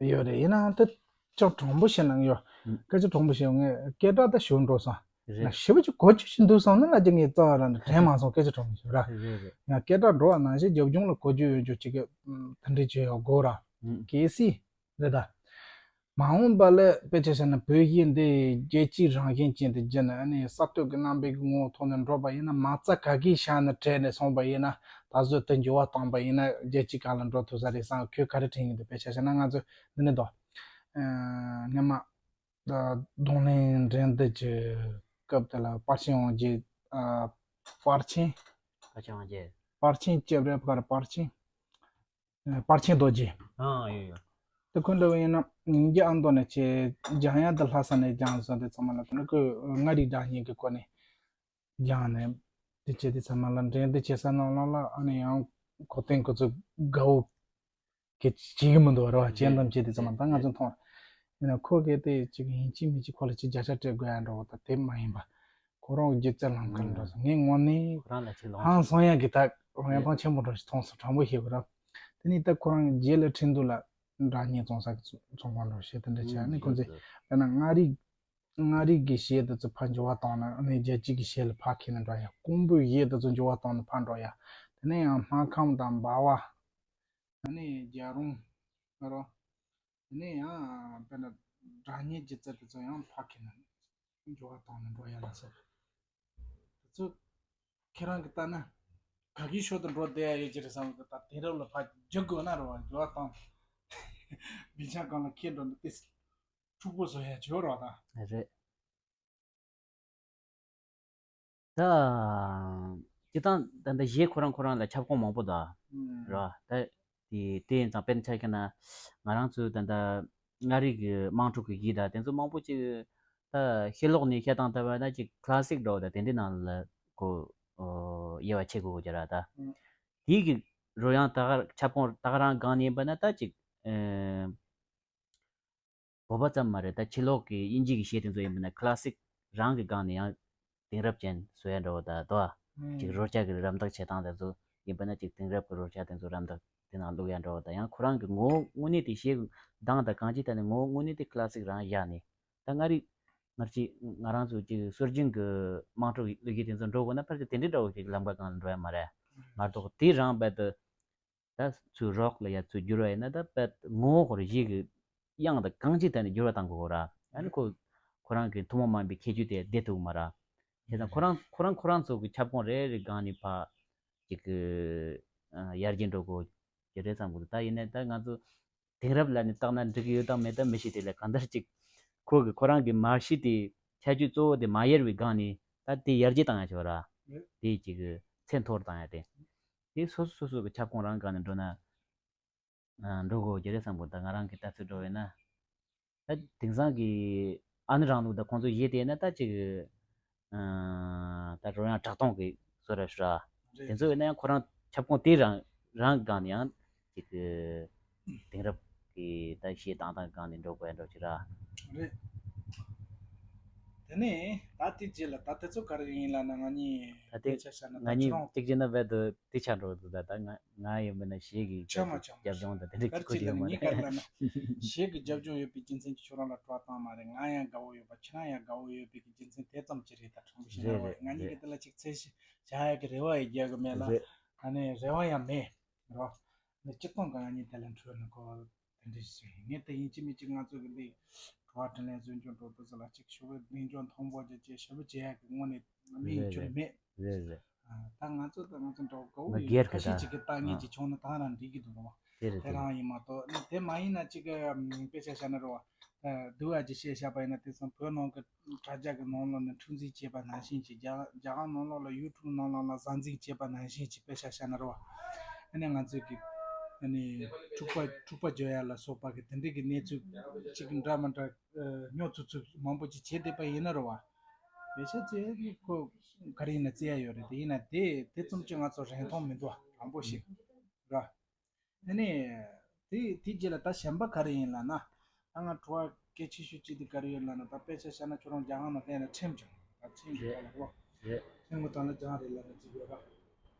ཡོད་རེད། ཡིན་ནའང་ད་ཅང་དྲང་པོ་བཤད་ན་ཡོད་སྐད་ཆ་དྲང་པོ་བཤད་ངས་སྐད་གྲགས་ད་ཞུ་འགྲོ་སོང་། རེད། ཞེ་པོ་ཅིག་གོ་རྒྱུ་ཞིག་འདུག་བསམ་ན་ང་ཅག་ངའི་རྩ་བ་རང་ནས་དྲན་མ་སོང་སྐད་ཆ་དྲང་མི་ཤེས་ར། རེད་རེད། ཡང་སྐད་གྲགས་འགྲོ་བ་ནང་བཞིན་རྒྱབ་ལྗོངས་ལ་གོ་རྒྱུ་ཡོད་རྒྱུ་ཅིག་གི་དེ་འདྲ་བྱས་ཡོད་དགོས་ར། ཨུམ། གལ་སྲིད་རེད་ད། མ་འོངས་པ་ལ་དཔེ་ཆ་བཞག་ན་བོད་ཡིག་འདི་རྒྱལ་སྤྱིའི་རང་བཞིན་ཅན་དུ་བསྒྱུར་ནས་ཨ་ནི་གསར་གཏོད་ཀྱི་རྣམ་པའི་ངོ་བོ་ཐོག་ནས་འགྲོ་བ་ཡིན་ན། མ་རྩ་ག་གི་ཤག་ནས་བྲལ་ནས་སོང་བ་ཡིན་ན། ད་གཟོད་དེ་འགྱུར་བ་བཏང་པ་ཡིན་ན་རྒྱལ་སྤྱིའི་སྒང་ལ་འགྲོ་ཐུབ་ས་རེད་བསམ། ཁོས་ག་རེ་དྲན་གྱི་འདུག་དཔེ་ཆ་བཞག་ན་ང་ཚོ་འདི་ནས་དོ། སྔོན་མ། ད་རྡུང་ལེན་འགྲན་བསྡུར་གྱི་སྐབས་དེ་ལ་པར་ཆེན་དབང་རྒྱལ། ཨ། པར་ཆེན། པར་ཆེན་དབང་རྒྱལ། པར་ཆེན་སྐྱབས་རེ་ཕར་པར་ཆེན། ཨ། པར་ཆེན་རྡོ་རྗེ། ཨ། ཡོད་ཡོད། དེ་ཁོ་འདྲ་བ་ཡིན་ན་ཉིན་རྒྱ་ཨ་མདོ་ནས་ཆེ་སྦྱང་ཡ་དེ་ལྷ་ས་ནས་སྦྱངས་སོང་། དེ་ཚང་མ་ལ་དེ་ནི་ཁོས་མངའ་རིས་སྒྲ་སྙན་གྱི་སྐོར་ནས་སྦྱངས་ནས་དེ་བྱས་དེ་ཚང་མ་ལ་འགྲན་བསྡུར་བྱེད་ས་ནང་ལོགས་ལ་ཨ་ནི་ཡང་གོ་སྟོན་ཁོ་ཚོ་དགའ་བོ་གི་བྱེད་ཀྱི་མི་འདུག་ར་བ། རེད། སྤྱན་ལམ་བྱེད་དེ་ཚང་མ་རེད། ད་ང་ཚོ་མཐོང་། ཡིན་ན་ཁོ་གིས་དེ་ཅིག་ཡིན་གཅིག་མིན་གཅིག་ཁོ་ལ་ཅིག་བརྒྱ་ཆ་སྤྲད་དགོས་ཡ་འདྲ་བོ་ད་དེ་མ་ཡིན་པ། ཁོ་རང་གི་སྒྱུ་རྩལ་ལམ་ཁ་ལ་འགྲོ་སོང་། ངས་དངོས་གནས་ཁོ་རང་ལ་ཅིག་ལོངས་ཧང་སང་ཡ་གི་ད་རང་ཡ་ཐང་ཆེན་པོ་འདྲ་ཞིག་མཐོང་སོང་། དྲང་པོ་ཞུ་དགོས་ར། དེ་ནས་ད་ཁོ་རང་རྗེས་ལ་ཁྲིན་ཏུ་ལ་སྒྲ་སྙན་བཙོང་ས་གི་ཚོང་ཁང་འདྲ་བོ་ཞིག་དེ་འདྲ་བྱས། ཨ་ནི་ཁོ་ཚོས་དཔེར་ན་མངའ་རིས། མངའ་རིས་ཀྱི་གཞས་དེ་ཚོ་ཕར་འགྱུར་བ་བཏང་ནས་ཨ་ནི་རྒྱལ་སྤྱི་གི་གཞས་ལ་ཕར་འཁྱེར་ནས་འགྲོ་ཡ། ཀོང་པོའི་གཞས་དེ་ཚོ་འགྱུར་བ་བཏང་ནས་ཕར་འགྲོ་ཡ། དེ་ནས་ཡང་སྨར་ཁམས་དང་འབའ་བ། ཨ་ནི་རྒྱལ་རོང་། ཨ་རོ། དེ་ནས་ཡང་དཔེར་ན་སྒྲ་སྙན་སྒྱུ་རྩལ་དེ་ཚོ་ཡང་ཕར་འཁྱེར་ནས་འགྱུར་བ་བཏང་ནས་འགྲོ་ཡ་ལ་སོགས། དེ་ཚོ་ཁྱེད་རང་གིས་ལྟ་ན་ག་གི་ཕྱོགས་དུ་འགྲོ་བསྡད་ཡ་ཡོད་ཀྱི་རེད་བསམ་གི། ད་དེང་རབས་ལ་ཕར་འགྱུར་དགོས་ན་རེད་བ། འགྱུར་བ་བཏང་སྡིངས་ཆ་སྒང་ལ་འཁྱེར་འགྲོ་ནས་དེ་འཁྲུག་པོ་བཟོ་ཡ་བྱོས་རོགས་ད། རེད། ད། སྤྱིར་བཏང་ད་ལྟ་གཞས་ཁོ་རང་ཁོ་རང་ལ་ཁྱབ་ཁོངས་མང་པོ་འདུག་ཨ། ཨུམ། རེད་བ། ད་དེ་དེ་ཡིན་ཙང་དཔེར་ན་ཆ་བཞག་ན་ང་རང་ཚོའི་ད་ལྟ་མངའ་རིས་ཀྱི་དམངས་ཁྲོད་ཀྱི་གཞས་དང་དེ་ཚོ་མང་པོ་ཅིག་ད་ཤེས་ལོག་ནས་བཤད་སྟངས་ལྟ་བ་ན་ཅིག་ཁ་ལ་སིག་འདྲ་བོ་དང་དེ་འདྲའི་ནང་ལ་ཁོ་དབྱེ་བ་ཕྱེ་དགོས་ཀྱི་ར་ད། ཨུམ། དེའི་གི་རོལ་དབྱངས་ད་ག་ཁྱབ་ཁོངས་ད་ག་རང་སྒང་ནས་ཡིན་པ་ན་ད་ཅིག་ཨེ། བོད་པ་ཙམ་མ་རེད། ད་ཕྱི་ལོགས་ཀྱི་དབྱིན་ཇི་གི་གཞས་དེ་ཚོ་ཡིན་པ་ན་ཁ་ལ་སིག་རང་གི་སྒང་ནས་ཡང་དེང་རབས་ཅན་བཟོ་ཡ་འདྲ་བོ་ད་དོ། ཨ། ཅིག་རོལ་ཆ་གི་རམ་འདེགས་བྱེད་སྟངས་དེ་ཚོ་ཡིན་པ་ན་ཅིག་དེང་རབས་ཀྱི་རོལ་ཆ་དེ་ཚོ་རམ་འདེགས་དེ་ནང་བླུག་ཡ་འདྲ་བོ་ད། ཡང་ཁོ་རང་གི་ངོ་བོ་དངོས་གནས་དེ་གཞས་གདངས་དང་གང་ཅི་ད་ནི་ངོ་བོ་དངོས་གནས་དེ་ཁ་ལ་སིག་རང་བཞག་ནས། ད་མངའ་རིས་སྔར་གྱི་ང་རང་ཚོ་ཅིག་སྲོལ་རྒྱུན་གྱི་དམངས་ཁྲོད་ཀྱི་གླུ་གཞས་དེ་ཚོ་འགྲོ་དགོས་ན་ཕལ་ཆེར་དེ་འདྲའི་འདྲ་བོ་ཞིག་ལམ་ཁ་སྒང་ལ་འགྲོ་ཡ་མ་རེད། མ་གཏོགས་དེ་རང་རྦད་དེ་ད་ཚུར་རོག་ལ་ཡ་ཚུར་བསྒྱུར་བ་ཡིན་ན་ད་རྦད་ངོ་བོ་ཁོ་རང་གཞས་ཀྱི་དབྱངས་དང་གང་ཅི་ད་ནི་བསྒྱུར་བ་བཏང་དགོས་ར། ཨ་ནི་ཁོ་ཁོ་རང་གི་ཐུན་མོང་མ་ཡིན་པའི་ཁྱད་ཆོས་དེ་བསྡད་ཐུབ་མ་ར། བྱས་ཙང་ཁོ་རང་ཁོ་རང་ཁོ་རང་ཚོ་གི་ཁྱབ་ཁོངས་རེ་རེ་སྒང་ནས་ཕར་ཅིག་གི་ཡར་རྒྱས་འགྲོ་དགོས་ཀྱི་རེད་བསམ་གི་འདུག་ད་ཡིན་ནའི་ད་ང་ཚོ་དེང་རབས་ལ་ནི་བརྟག་ན་འགྲིག་གི་ཡོད་དམ་མེད་དམ་མི་ཤེས། དེ་ལས་གང་ལྟར་ཅིག་ཁོ་གི་ཁོ་རང་གི་མ་གཞི་དེ་ཁྱད་ཆོས་གཙོ་བོ་དེ་མ་ཡལ་བའི་སྒང་ནས་ད་དེ་ཡར་རྒྱས་བཏང་ཡ་ཆོག་ར། རེད། དེ་ཅིག་གི་ཚད་མཐོར་བཏང་ཡ་དེ། དེ་སོ་སོ་སོ་སོ་གི་ཁྱབ་ཁོངས་རང་སྒང་ནས་འགྲོ་ན་ཨ་འགྲོ་དགོས་ཀྱི་རེད་བསམ་གི་འདུག་ད་ང་རང་གི་ལྟ་ཚུལ་འགྲོ་བས་ན། ད་དེང་སང་གི་ཨ་ནི་རང་ལུགས་ད་ཁོང་ཚོ་གཞས་དེ་ན་ད་ཅིག་ཨ་ད་རོལ་དབྱངས་གྲགས་སྟོང་གི་བཟོ་འདྲ་ཞིག་ར། རེད། དེ་ཚོ་ཡིན་ན་ཡང་ཁོ་རང་ཁྱབ་ཁོངས་དེ་རང་རང་སྒང་ནས་ཡང་ཅིག་དེང་རབས་ཀྱི་ད་གཞས་བཏང་སྟངས་སྒང་ནས་འགྲོ་དགོས་ཡ་འདྲ་ཅིག་ར། རེད། དེ་ནས་ད་དེ་རྗེས་ལ་ད་དེ་ཚོ་ག་རེ་ཡིན་ལབ་ན་ང་གཉིས་ད་དེ་དཔེ་ཆ་བཞག་ན་ང་ད་གཉིས་ཁྱོད་རང་གཅིག་བྱས་ན་རྦད་དེ་དེ་ཆགས་འགྲོ་འདུག་ད་ད་ང་ང་ཡིན་པ་ན་གཞས་ཀྱི་ཆ་མ་ཆ་མ་རྒྱབ་ལྗོངས་དང་དེ་འདྲ་གལ་ཅིག་ཆེ་ཆེ་ཡོད་ལ་མ་ངས་ག་རེ་ལབ་ན། གཞས་ཀྱི་རྒྱབ་ལྗོངས་ཡོད་པའི་རྒྱུ་མཚན་གྱིས་ཁྱོད་རང་ལ་སྤྲོ་བ་བཏང་མ་རེད། ང་ཡང་དགའ་བོ་ཡོད་པ་ཁྱེད་རང་ཡང་དགའ་བོ་ཡོད་པའི་གི་རྒྱུ་མཚན་དེ་ཙམ་གྱིས་རེད། ད་དྲང་པོ་བཤད་ན་རེད་རེད་ང་གཉིས་ཀྱིས་རེད། དེ་ལ་ཅིག་ཚད་གཞི་བཞག་ཡ་གི་རེ་བ་ཡི་རྒྱག་གི་མེད་ལ། རེད། ཨ་ནི་རེ་བ་ཡང་མེད། རེད་བ། ནི་སྤྱིར་བཏང་གི་ང་གཉིས་དེ་ལ་འཁྲུལ་ནི་གོ། དེ་འདྲ་ཞིག་ངས་དེ་ཡིན་གཅིག་མིན་གཅིག་ང་ཚོ་གི་འདི་གྲོགས་དྲིན་ལན་གསོ་སྐྱོང་འགྲོ་དུས་ལ་ཅིག་ཞུ་བའི་གདེང་འཇོག་མཐོན་པོ་ཅིག་ཅེས་ཞུ་བ་བྱེད་ཡག་གི་དངོས་གནས་མིའི་རེད་ཁྱོད་རེད་མེད། རེད་རེད། ཨ་ད་ང་ཚོ་ད་ང་ཚོ་འགྲོ་དགའ་བོ་ང་ཡོད་སྒེར་ཁ་གི་ཤས་ད་ཅིག་གི་ལྟ་ངན་ཨ་ཅིག་བྱུང་ན་ད་རང་འགྲིག་གི་འདུག་རོ། དེ་རེད་དེ་དེ་རང་རེད། ཡིན་མ་གཏོགས་ནི་དེ་མ་ཡིན་ན་ཅིག་གི་དཔེ་ཆ་བཞག་ན་རོ། སྡུག་ཨ་ཅིག་བཤད་བཞག་པ་ཡིན་ན་དེང་སང་བོད་ནང་གི་དྲ་རྒྱ་གི་ནང་ལོགས་ནས་འཁྲུག་འཛིང་བྱས་པ་ནང་བཞིན་གྱི་རྒྱ་རྒྱ་གར་ནང་ལོགས་ལ་ཡུ་ཊུབ་ནང་ལོགས་ལ་ཟ་འཛིང་བྱས་པ་ནང་བཞིན་གྱི་དཔེ་ཆ་བཞག་ན་རོ། ཨ་ནི་ང་ཚོས་ཀྱི་ཨ་ནི་འཁྲུག་པ་འཁྲུག་པ་བརྗོད་ཡ་ལ་སོགས་པ་གི་དེ་འདྲའི་གི་གནས་ཚུལ་གཅིག་འདྲ་མི་འདྲ་ཨ་ཉོ་ཚུགས་ཚུགས་མང་པོ་ཅིག་བྱས་བསྡད་པ་ཡིན་ན་རོ་བ། བེ་ཤ་ཚོས་ཀྱི་ཁོ་ག་རེ་ཡིན་ན་བརྩི་ཡ་ཡོད་རེད། དེ་ཡིན་ན་དེ་དེ་ཙམ་ཅིག་ང་ཚོ་རིན་ཐང་མི་འདུག་བ། དྲང་པོ་ཞིག་ར། ཨ་ནི། དེ་དེ་རྗེས་ལ་ད་གཞན་པ་ག་རེ་ཡིན་ལབ་ན། ད་ང་དྲི་བ་གལ་ཆེ་ཤོས་གཅིག་དེ་ག་རེ་ཡོད་ལབ་ན། ད་དཔེ་ཆ་བཞག་ན་ཁྱོད་རང་རྒྱ་གར་ནང་བསྡད་ན་ཁྲིམས་ཀྱང་ད་ཁྲིམས་ཀྱི་རེད། ཐོག་ལ་རོ། རེད། ཁྲིམས་ཀྱི་ཐོག་ལ་སྦྱང་རེད་ལབ་ན་ཅིག་ཡོད་ར།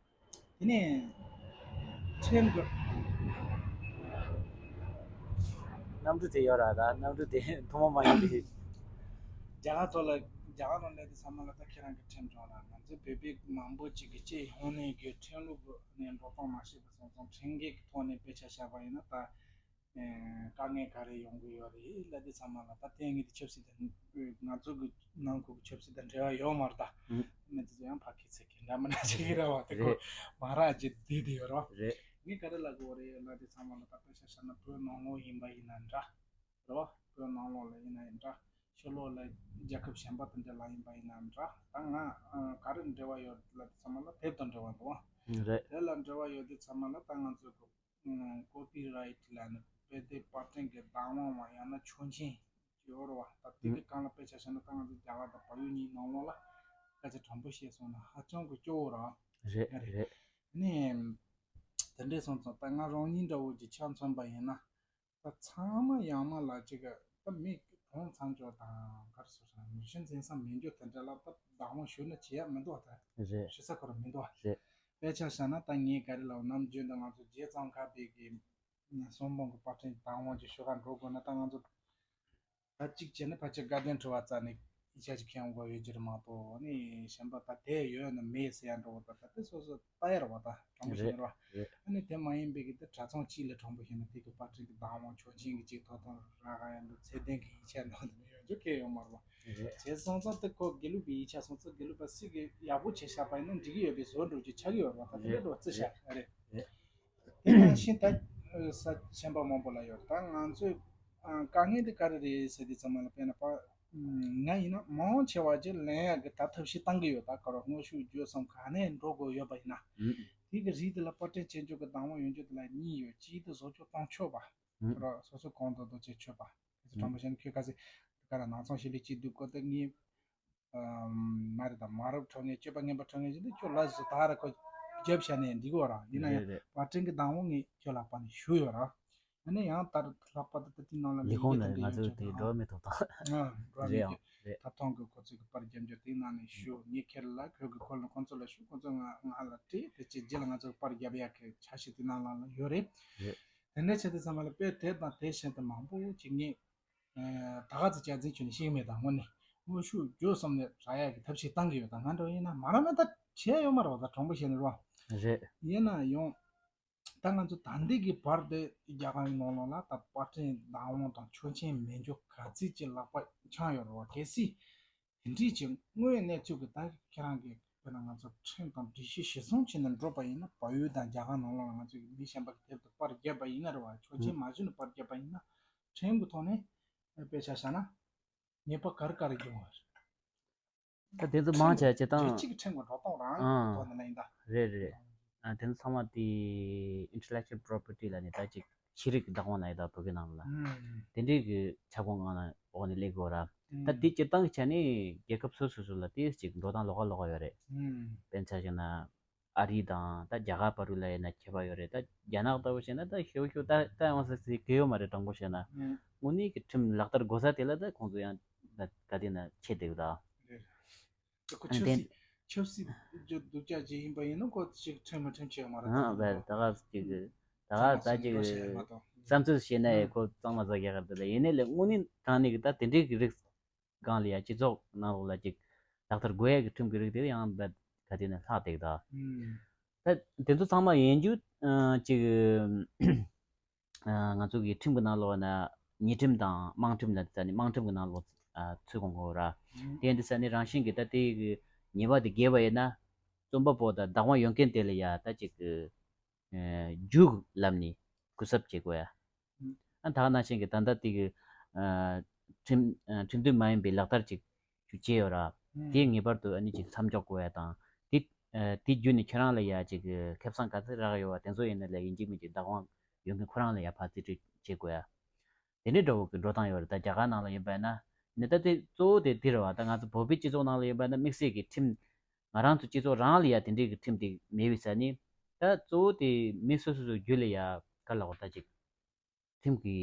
དེ་ནས་ཁྲིམས་ཀྱི་གནམ་གྲུ་དེ་ཡོད་ར། ད་གནམ་གྲུ་དེ་ཐུན་མོང་མ་ཡིན་པའི་རྒྱ་གར་ཐོག་ལ་ རྒྱ་གར་ལ་སླེབས་དུས་ཚང་མ་ལ་ད་ཁྱེད་རང་གི་ཁྲིམས་སྦྱོང་ར། ང་ཚོ་བོད་པའི་མང་པོ་ཅིག་གི་སྤྱི་ཡོངས་ནས་གི་ཁྲིམས་ལུགས་ནས་འགྲོ་སྟངས་མ་ཤེས་པ་སོང་ཙང་ཁྲིམས་འགལ་གྱི་ཐོག་ནས་དཔེ་ཆ་བཞག་པ་ཡིན་ན། ད་དཀའ་ངལ་ག་རེ་ཡོང་གི་ཡོད་རེད་ལབ་དུས་ཚང་མ་ལ། ད་དེ་ངས་དེ་ཆབ་སྲིད་དང་ང་ཚོ་གི་ནང་ཁུལ་གྱི་ཆབ་སྲིད་དང་འབྲེལ་བ་ཡོད་མ་རེད། ད་མི་ཚོ་ཡང་ཕ་གི་ཚེ་གི་འདྲ་མི་འདྲ་ཞིག་རེད་བ། དེ་ཁོ་མ་ར་ཅིག་བསྡད་དེ་ཡོད་རེད་བ། ངས་ག་རེ་ལབ་དགོས་རེད་ལབ་དུས་ཚང་མ་ལ། ད་དཔེ་ཆ་བཞག་ན་བོད་ནང་ལོགས་ཡིན་པ་ཡིན་ན་འདྲ། རེད་བ། བོད་ནང་ལོགས་ལ་ཡིན་ན་ཡང་འདྲ། ཕྱི་ལོགས་ལ་རྒྱལ་ཁབ་གཞན་པ་དང་འབྲེལ་བ་ཡིན་པ་ཡིན་ན་འདྲ། ད་ང་ཨ་ག་རེ་འབྲེལ་བ་ཡོད་ལབ་དུས་ཚང་མ་ལ་དེབ་དང་འབྲེལ་བ་འདུག་བ། རེད། དེ་ལ་འབྲེལ་བ་ཡོད་དུས་ཚང་མ་ལ་ད་ང་ཚོ་གི་ཨ་ཀོ་པི་རའེ་ཊི་ལབ་ནས་དཔེ་དེབ་པར་སྐྲུན་གྱི་བདག་དབང་བ་ཡང་ན་ཆོག་མཆན་ཡོད་རེད་བ། ད་དེ་གི་སྒང་ལ་དཔེ་ཆ་བཞག་ན་ད་ང་ཚོ་རྒྱ་གར་དང་བལ་ཡུལ་གཉིས་ནང་ལོགས་ལ་སྐད་ཆ་དྲང་པོ་བཤད་སོང་ན་ཧ་ཅང་གི་སྐྱོ་བོ་རེད། རེད། རེད། རེད། ནས་དེ་འདྲས་སོང་ཙང་ད་ང་རང་ཉིད་འདྲ་བོ་ཅིག་ཆ་མཚོན་པ་ཡིན་ན། ད་ཚང་མ་ཡང་མ་ལ་ཅིག་ད་མི་གྲོངས་ཚར་འཇོག་དང་ག་རེ་ཟེར་ན་མི་ཤི་འཛིན་ས་མེད་འཇོག་དེ་འདྲ་ལ་ད་བདག་དབང་ཞུ་ན་བྱེད་ཡ་མི་འདུག་བ། ད་རེད། ཞུ་ས་ཁོ་རང་མི་འདུག་བ། རེད། དཔེ་ཆ་བཞག་ན་ད་ངས་ག་རེ་ལབ་ནམ་རྒྱུན་དུ་ང་ཚོ་རྗེ་ཙོང་ཁ་པའི་གི་གསུང་འབུམ་གི་པར་སྐྲུན་བདག་དབང་ཅིག་ཞུ་ག་འགྲོ་དགོས་ན། ད་ང་ཚོ་ད་གཅིག་བྱས་ན་ཕལ་ཆེར་དགའ་ལྡན་ཁྲི་པ་རྩ་ནས་ཡིག་ཆ་ཅིག་ཁྱེར་ཡོང་དགོས་ཡོད་ཀྱི་རེད་མ་གཏོགས། ཨ་ནི་གཞན་པ་ད་དེ་ཡོད་ན་མེད་ཟེར་ཡ་འགྲོ་བ་ད་ད་དེ་སོ་སོ་ལྟ་ཡ་རེད་བ། ད་དྲང་པོ་བཤད་ན་རེད་བ། རེད། ཨ་ནི་དེ་མ་ཡིན་པའི་གི་དེ་དྲ་ཚོང་གཅིག་ལ་དྲང་པོ་བཤད་ན་དེ་གི་པར་སྐྲུན་གི་བདག་དབང་ཆོག་མཆན་གི་ཅིག་ཐོབ་ཐང་རག་ག་ཡ་འདུག་ཚད་ལྡན་གི་ཡིག་ཆ་འདུག་ཡོད་རྒྱུ་གལ་ཡོད་མ་རེད་བ། རེད། བྱས་སོང་ཙང་དེ་ཁོ་དགེ་ལུགས་པའི་ཡིག་ཆ་སོང་ཙང་དགེ་ལུགས་པ་སུ་གི་ཡག་པོ་བྱས་བཞག་པ་ཡིན་ན་འགྲིག་གི་ཡོད་པའི་བཟོ་འདྲ་ཅིག་ཆགས་ཀྱི་ཡོད་རེད་བ། ད་དེ་འདྲ་འགྲོ་རྩི་བཞག་རེད། རེད། དེ་ནང་བཞིན་ད་ས་ཆེན་པོ་མང་པོ་ལ་ཡོད། ད་ང་ཚོས་ཨ་དཀའ་ངལ་དེ་ག་རེ་རེད་ཟེར་དུས་ཙམ་པ་ལ། དཔེར་ན་པ་ང་ཡིན་ན་མང་ཆེ་བ་ཅིག་ལེན་ཡག་གི་ད་ཐབས་ཤེས་བཏང་གི་ཡོད། ད་ག་རེ་དངོས་ཤུགས་བརྒྱུད་གསུམ་ག་ནས་འགྲོ་དགོས་ཡོད་པ་ཡིན་ན། དེ་གི་རིགས་དེ་ལ་པར་སྐྲུན་བྱེད་རྒྱུ་གི་བདག་དབང་ཡོད་རྒྱུ་དེ་ལ་གཉིས་ཡོད། གཅིག་དེ་བཟོ་བཅོས་གཏོང་ཆོག་པ། ག་རེ་སོ་སོ་གང་འདོད་འདོད་བྱེད་ཆོག་པ། དེ་ཚོ་དྲང་པོ་བཤད་ན་ཁྱོད་ག་ཚོད་ག་རེ་ནང་ཚང་ཤེས་ལས་ཅིག་འདུག་གོ། དེ་ངས་མ་རེད། ད་མ་རབས་ཁྲོད་ངས་སྤྱོད་པ་ངན་པ་ཁྲོད་ངས་བྱས་ཏེ་ཁྱོད་ལ་བཟོ་ད་ར་ཁོ་རྒྱབ་བྱས་ནས་འདི་གོ་ར་ཡིན་ན་ཡང་རེད་རེད། པར་སྐྲུན་གྱི་བདག་དབང་ངས་ཁྱོད་ལག་པ་ནས་ཞུ་ཡོད་ར། ཨ་ནི་ཡང་ད་ལྷག་པར་དུ་དེ་ནང་ལ་ལས་ཁུངས་ལ་ང་ཚོས་དེ་འགྲོ་མི་ཐུབ་ཐང་རེད་ཡང་རེད། ད་ཐོང་གི་ཁོ་ཚོས་གི་པར་རྒྱབ་འཇོག་དེ་ནང་ནས་ཞུ། ངས་ཁྱེད་ལ་ཁྱོད་ཀྱི་ཁོ་ལ་ཁོ་ཚོ་ལ་ཞུ། ཁོ་ཚོ་ང་ང་ལ་སྤྲད་དེ་ཅི་རྗེས་ལ་ང་ཚོ་པར་རྒྱབ་ཡག་གི་ཆ་ཤས་དེ་ནང་ལ་ཡོད་རེད། རེད། དེ་འདྲ་བྱས་དུས་ཙམ་པ་ལ་དཔེ་དེ་དང་དེ་བཞིན་དུ་མང་པོ་ཅིག་ངས། ད་ག་ཚོད་བྱས་ཚིག་ཆུ་ནས་ཤེས་མེད། ད་དངོས་གནས་དངོས་ཤུགས་བརྗོད་གསུམ་ནས་རག་ཡག་གི་ཐབས་ཤེས་བཏང་གི་ཡོད། ད་ང་འདྲ་ཡིན་ན་མ་ར་མ་ད་བྱས་ཡོད་མ་རེད་བ། ད་དྲང་པོ་བཤད་ན་རེད་བ། རེད། ཡིན་ན་ཡང་ད་ང་ཚོ་ད་འདི་གི་བར་དེ་རྒྱ་གར་ནང་ལོགས་ལ་ད་པར་སྐྲུན་བདག་དབང་དང་ཆོག་མཆན་མེད་འཇོག་ག་ཚོད་ཅིག་ལག་པ་འཆང་ཡོད་རེད་བ། གལ་སྲིད་དེ་འདྲའི་ཅིག་དངོས་ཡོད་གནས་ཚུལ་གི་ད་ཁྱེད་རང་གི་དཔེར་ན་ང་ཚོ་ཁྲིམས་དང་སྒྲིག་གཞི་གཞིར་བཟུང་བྱས་ནས་འགྲོ་བ་ཡིན་ན། བལ་ཡུལ་དང་རྒྱ་གར་ནང་ལོགས་ལ་ང་ཚོ་གི་མི་གཞན་པ་གི་དེབ་ཏུ་པར་བརྒྱབ་པ་ཡིན་ན་རེད་བ། ཆོག་མཆན་མ་ཞུས་ནས་པར་བརྒྱབ་པ་ཡིན་ན་ཁྲིམས་གི་ཐོག་ནས་དཔེ་ཆ་བཞག་ན། ཉེས་པ་ག་རེ་ག་རེ་འབྱུང་བ་རེད། ད་དེ་ཚོ་མང་ཆེ་བ་སྤྱིར་བཏང་རྒྱལ་སྤྱི་གི་ཁྲིམས་ཀྱི་འགྲོ་སྟངས་རང་གི་ཐོག་ནས་ལ་ཡིན་ད། རེད་རེད། ཨ་དེ་ཚོ་ཚང་མ་དེ་intellectual property ལ་ནི་ད་ཅིག་ཤེས་རིག་གི་བདག་དབང་ལ་ཡིན་ད། བོད་ཀྱི་ནང་ལ་དེ་འདྲའི་གི་ཁྱབ་ཁོངས་ནང་ལ་འོག་ནས་སླེབས་དགོས་ར། ད་དེ་སྤྱིར་བཏང་གི་ཆ་ནས་རྒྱལ་ཁབ་སོ་སོ་སོ་ལ་དེ་ཅིག་འགྲོ་སྟངས་ལོགས་ཀ་ལོགས་ཀ་ཡོད་རེད། དཔེར་ན་ཆ་བཞག་ན། ཨ་རི་དང་ད་རྒྱ་གར་བར་དུ་ལ་ཡིན་ན་ཁྱད་པར་ཡོད་རེད། ད་རྒྱ་ནག་ལྟ་བུ་བྱས་ན་ད་ཤོད་ཤོད་ད་ད་ཡོང་ས་ཟིག་གི་ཡོད་མ་རེད། དྲང་པོ་བཤད་ན། ཨང་། དངོས་གནས་ཀྱི་ཁྲིམས་ལག་བསྟར་དགོས་ས་དེ་ལ་ད་ཁོང་ཚོ་ཡང་ད་ག་དེ་ན་ཆེད་དེ་ད། རེད། ད་ཁོ་ཨ་ཆབ་དེ་སྲིད་ཆབ་སྲིད་སྡུག་ཅག་ཅིག་ཡིན་པ་ཡིན་ན་ཁོ་ཅིག་ཁྲིམས་མ་ཁྲིམས་ཆེ་བ་མ་རེད། ཨང་། ད་བས་ད་ག་ཅིག་ད་ག་ད་ཅིག་བསམ་ཚུལ་བཤད་ན་ཡང་ཁོ་གཙང་མ་ཟ་རྒྱ་གར་དེ་ལ་ཡིན་ནའི་ལས་དངོས་གནས་དྲང་གནས་ཀྱི་ད་དེ་འདྲའི་གི་རིགས། སྒང་ལ་ཡ་སྤྱི་ཚོགས་ནང་ལོགས་ལ་ཅིག་ལག་བསྟར་དགོས་ཡ་གི་ཁྲིམས་ཀྱི་རིགས་དེ་ཡང་རྦད་ག་དེ་ནས་ལྷག་བསྡད་ཀྱི་ད། ཨུམ། ད་དེ་ཚོ་ཚང་མ་ཡིན་རྒྱུ་ཨ་ཅིག་ཨ་ང་ཚོ་གི་ཁྲིམས་ཀྱི་ནང་ལོགས་ན་ཉེས་ཁྲིམས་དང་དམངས་ཁྲིམས་ལ་དེ་ས་ནི་དམངས་ཁྲིམས་ཀྱི་ནང་ལོགས་ཨ་ཚུད་དགོས་དགོས་ར། ཨུམ། དེ་ཡིན་དུས་ས་ནི་རང་བཞིན་གྱི་ད་དེ་གི་ཉེས་པ་དེ་འགེལ་བ་ཡིན་ན་རྩོམ་པ་པོ་དང་བདག་དབང་ཡོད་མཁན་དེ་ལ་ཡ་ད་ཅིག་གི་ཨ་རྒྱུ་ལམ་ནས་གུན་གསབ་བྱེད་དགོས་ཡ། ཨུམ། ཨ་ད་ག་ནང་བཞིན་གྱི་ད་ལྟ་དེ་གི་ཨ་ཁྲིམས་ཨ་ཁྲིམས་མཐུན་མ་ཡིན་པའི་ལག་བསྟར་ཅིག་ཅིག་བྱས་ཡོད་ར། ཨུམ། དེ་ངེས་པར་དུ་ཨ་ནི་ཅིག་མཚམས་འཇོག་དགོས་ཡ་དང་། དེ་ཨ་དེ་བརྒྱུད་ནས་ཁྱེད་རང་ལ་ཡ་ཅིག་ཁེ་བཟང་ག་ཚོད་རག་ཡོད་བ་དེ་ཚོ་ཡིན་ན་ལས་ཡིན་གཅིག་མིན་གཅིག་བདག་དབང་ཡོད་མཁན་ཁོ་རང་ལ་ཡ་ཕར་རྩིས་སྤྲོད་བྱེད་དགོས་ཡ། དེ་འདྲའི་འདྲ་བོ་གི་འགྲོ་སྟངས་ཡོད་རེད། ད་རྒྱ་གར་ནང་ལ་ཡིན་པ་ཡིན་ན་ནི་ད་དེ་གཙོ་བོ་དེ་དེ་རེད་བ། ད་ང་ཚོ་བོད་པའི་སྤྱི་ཚོགས་ནང་ལ་ཡིན་པ་ཡིན་ན་དམིགས་བསལ་གྱི་ཁྲིམས། ང་རང་ཚོ་སྤྱི་ཚོགས་རང་ལ་ཡ་དེ་འདྲའི་གི་ཁྲིམས་དེ་མེད་པའི་ས་ནི། ད་གཙོ་བོ་དེ་མི་སོ་སོ་སོ་རྒྱུད་ལ་ཡ་ག་ལ་འོ་ད་ཅིག་ཁྲིམས་ཀྱི་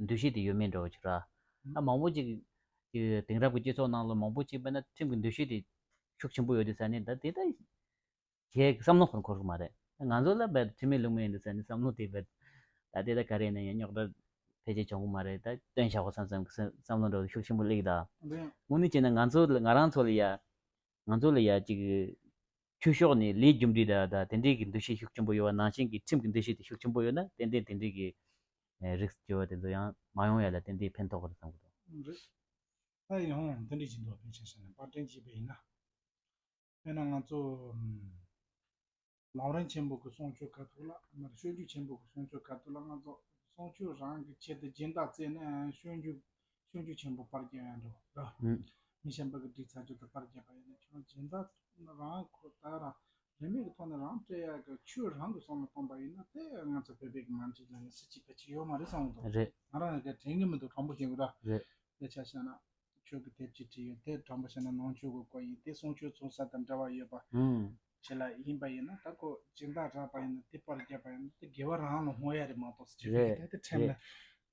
འདུ་ཤེས་དེ་ཡོད་མེད་འདྲ་བོ་ཅིག་ར། ད་མང་པོ་ཅིག་གི་དེང་རབས་ཀྱི་སྤྱི་ཚོགས་ནང་ལ་མང་པོ་ཅིག་པ་ན་ཁྲིམས་ཀྱི་འདུ་ཤེས་དེ་ཤུགས་ཆེན་པོ་ཡོད་དུས་ས་ནི་ད་དེ་ད་ཁྱེད་བསམ་བློ་འཁོར་འཁོར་གི་མ་རེད། ང་ཚོ་ལ་བས་ཁྲིམས་མེད་ལུགས་མེད་ཡིན་དུས་ས་ནི་བསམ་བློ་དེ་བས་ད་དེ་ད་ག་རེ་ཡིན་ན་ཡང་རྙོག་དྲ་ ཕལ་ཆེར་བྱུང་གི་མ་རེད། ད་སྟོན་བཞག་གོ་བསམ་བསམ་གི་བསམ་བློ་འདྲ་བོ་ཤུགས་ཆེན་པོ་སླེབས་ད། རེད། དངོས་གནས་བྱས་ན་ང་ཚོ་ལ་ང་རང་ཚོ་ལ་ཡ། ང་ཚོ་ལ་ཡ་ཅིག་ཆོས་ཕྱོགས་ནས་ལས་རྒྱུ་འབྲས་འདྲ་ད་དེ་འདྲས་ཀྱི་འདུ་ཤེས་ཤུགས་ཆེན་པོ་ཡོད་པ་ནང་བཞིན་གྱི་ཁྲིམས་ཀྱི་འདུ་ཤེས་དེ་ཤུགས་ཆེན་པོ་ཡོད་ན་ཏན་ཏན་དེ་འདྲས་ཀྱི་རིགས་སྐྱེ་བ་དེ་ཚོ་ཡང་མ་ཡོང་ཡ་ལ་ཏན་ཏན་ཕན་ཐོགས་ཀྱི་རེད་བསམ་གི་འདུག་རེད། ད་ཡང་དེ་འདྲས་ཀྱི་འདུག་དཔེ་ཆ་བཞག་ན་པར་སྐྲུན་བྱས་པ་ཡིན་ན། དཔེར་ན་ང་ཚོ་ལམ་རིམ་ཆེན་པོ་གི་གསུང་ཆོས་ཁ་ཐུག་ལ་མར་སྤྱོད་འཇུག་ཆེན་པོ་གི་གསུང་ཆོས་ཁ་ཐུག་ལ་ང་ཚོ་གསུང་ཆོས་རང་གི་ཆེད་དུ་སྦྱིན་བདག་བཙལ་ནས་སྤྱོད་འཇུག་སྤྱོད་འཇུག་ཆེན་པོ་པར་བརྒྱབ་ཡ་འགྲོ་ར། ཨུ། མི་གཞན་པ་གི་སྒྲིག་ཚར་རྒྱུ་དང་པར་བརྒྱབ་པ་ཡིན་ན་ཁྱོད་སྦྱིན་བདག་རང་ཁོ་ད་རང་རིན་མེད་ཀྱི་ཐོག་ནས་རང་སྤྲད་ཡ་གི་ཆོས་རང་གི་བསམ་བློ་གཏོང་པ་ཡིན་ན་དེ་ང་ཚོ་བོད་པའི་གི་མ་འགྲིག་ལ་ངས་སྲིད་ཇུས་ཕལ་ཆེར་ཡོད་མ་རེད་བསམ་གི་འདུག་རེད། ང་རང་ཡང་དྲན་གི་མི་འདུག་དྲང་པོ་བཤད་གི་ར། རེད། དཔེ་ཆ་བཞག་ན། ཆོས་ཀྱི་དེབ་ཅིག་བྲིས་ཡོད་དེ་དྲང་པོ་བཤད་ན་ནང་ཆོས་ཀྱི་སྐོར་ཡིན་དེ་གསུང་ཆོས་ཚོགས་ས་དང་འབྲེལ་བ་ཡོད་པ། ཨུམ། ཆེ་ལ་ཡིན་པ་ཡིན་ན་ད་ཁོ་སྦྱིན་བདག་རག་པ་ཡིན་ན་དེ་པར་བརྒྱབ་པ་ཡིན་ན་དེ་དགེ་བ་རང་ལ་འོང་ཡ་རེད་མ་གཏོགས་ཟེར་རེད། དེ་དེ་ཁྲིམས་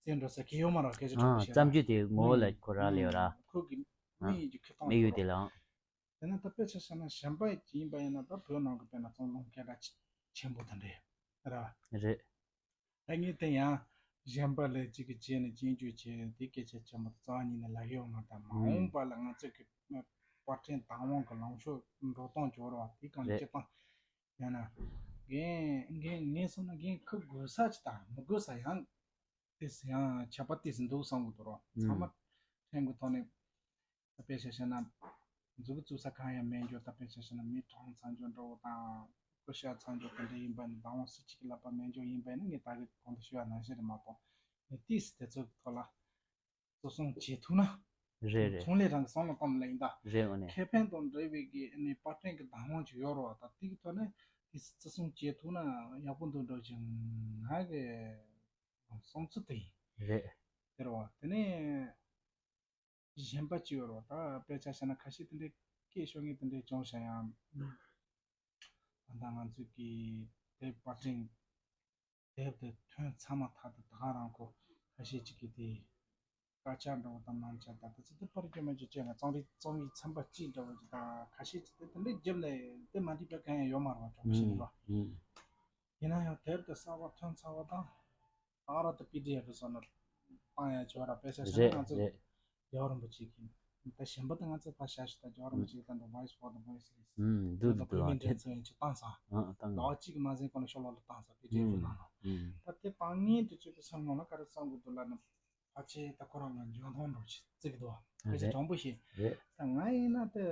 རེད། ལ་བཙན་འགྲོ་ས་གི་ཡོད་མ་རེད་སྐད་ཆ་དྲང་ཨ་པོ་བཤད་ན། བརྩམས་ཆོས་དེ་ངོ་བོ་ལ་ཁོ་རག་ལས་ཡོད་ར། ཁོ་གི་ཨ། དམིགས་ཡུལ་གྱི་ཁེ་གཏོང་དམིགས་ཡུལ་དེ་ལའང་། དེ་ན་ད་དཔེ་ཆ་བཞག་ན་གཞན་པ་ཡིན་པ་ཡིན་ན་ད་བོད་ནང་གི་དཔེར་ན་ཚོང་ལམ་སྐད་གྲགས་ཆེན་པོ་དེ་འདྲ་ར། རེད། ད་ངས་དེ་ཡང་གཞན་པ་ལས་གཅིག་གི་རྗེས་ནས་རྗེས་འཇུག་བྱས་དེ་སྐད་ཆ་ཆེན་མོ་རྩ་བ་ཉིད་ནས་ལབ་ཡོང་ང་དང་མ་འོངས་པ་ལ་ང་ཚོ་གི་པར་སྐྲུན་བདག་དབང་གི་ལངས་ཕྱོགས་འགྲོ་སྟངས་འབྱོར་བ་དེ་གང་རེད། སྤྱིར་བཏང་ཡང་ན་འགན་འགན་ངས་སོང་ན་འགན་འཁུར་དགོས་ས་ཅིག་དང་མི་དགོས་ས་ཡང་དེ་ཡང་ཁྱད་པར་དེ་ཚོ་འདུག་བསམ་གི་འདུག་རོགས་ཚང་མ་ཕྲན་གི་ཐོག་ནས། ད་དཔེ་ཆ་བཤད་ན། མཛུབ་གུ་བཙུགས་ས་གང་ཡང་མེད་འགྱོ་ད་དཔེ་ཆ་བཤད་ན་མི་གྲོངས་ཚར་འགྱོ་འགྲོ་བ་དང་སྐུ་གཤེགས་ཚར་འགྱོ་དེ་འདྲ་ཡིན་པ་ནི་བདག་དབང་སུ་གཅིག་གི་ལག་པ་མེད་འགྱོ་ཡིན་པ་ནི་ངས་ད་གི་གོང་དུ་ཞུ་བ་ནང་བཞིན་རེད་མ་གཏོགས་ངས་ཏིས་དེ་ཚོ་གི་ཐོག་ལ་བརྩི་སྲུང་བྱེད་ཐུབ་ན། རེད་རེད། ཚོང་ལས་རང་གི་བསམ་བློ་གཏོང་ལ་ཡིན་ད། རེད་འོ་ནས། ཁེ་ཕན་དང་འབྲེལ་བའི་གི་ནི་པར་སྐྲུན་གི་བདག་དབང་ཅིག་ཡོད་རོགས་ད་དེ་གི་ཐོག་ནས་ཏིས་བརྩི་སྲུང་བྱེད་ཐུབ་ན་ཡག་པོ་འདུག་འགྲོ་ཅིང་ང་གི་བསམ་ཚུལ་དེ་ཡིན། རེད། དེ་རེད་བ་དེ་ནས། གཞན་པ་ཅི་ཡོད་རོ་ད་དཔེ་ཆ་བཤད་ན་ཁ་ཤས་དེ་འདྲའི་སྐད་ཤོད་མཁན་དེ་འདྲའི་བྱུང་ཤག་ཡང་། ད་ལྟ་ང་ཚོས་ཀྱི་དེབ་པར་སྐྲུན་དེབ་དེ་ཐོན་ཚར་མ་ཐག་ཏུ་ད་ག་རང་ཁོ་ཁ་ཤས་ཅིག་གིས་དེ་དཀར་ཆག་འདྲ་བོ་དང་སྣམ་ཆག་ད་ལྟ་ཚོ་དེ་པར་སྐྱོན་མ་བྱེད་ཅེས་ང་རྩོམ་རིག་རྩོམ་ཡིག་ཚན་པ་གཅིག་འདྲ་བོ་ཅིག་དང་ཁ་ཤས་ཅིག་དེ་དེ་འདྲའི་རྒྱབ་ནས་དེ་མ་འགྲིག་པ་གང་ཡང་ཡོད་མ་རེད་བ་གྲོགས་པོ་ཞིག་རེད་བ། ཡིན་ན་ཡང་དེབ་དེ་གསར་པ་ཐོན་ཚར་བ་དང་། ཨ་ར་ཏི་པི་ཌི་ཨེཕ་སོགས་ནང་བཏང་ཡ་བྱོས་ར་དཔེ་ཆ་བཤད་ན་རེད་ང་ཚོ་རེད། རྒྱལ་བ་རིན་པོ་ཆེ་གི་ད་གཞན་པ་ད་ང་ཚོ་ཕར་བཞག་ཞིག་ད་རྒྱལ་བ་རིན་པོ་ཆེ་གི་ད་འདི་Voice for the Voiceless ཨུམ་འདུག་ད་འདུག་བོད་མི་འདུག་འགྲན་ཚོགས་ཡིན་ཅིག་བཏང་ས་ཨ་ཨ་བཏང་ད་གཅིག་གི་མ་ཟིན་གོང་ལ་ཤོ་ལོ་ལ་བཏང་ས་པི་ཌི་ཨེཕ་ནང་ལ་ཨུམ་ད་དེ་བཏང་ངེས་དུ་ཆོས་ཀྱི་སང་ངོ་ལ་ག་རེ་བསམ་དགོས་འདུག་ལ་ནི་ཕལ་ཆེར་ད་ཁོ་རང་ལ་འཇོན་ཐང་འགྲོ་ཆེ་བརྩི་གི་འདུག་ཕལ་ཆེར་རེད་དྲང་པོ་ཞིག་རེད། ད་ང་ཡིན་ན་དེ་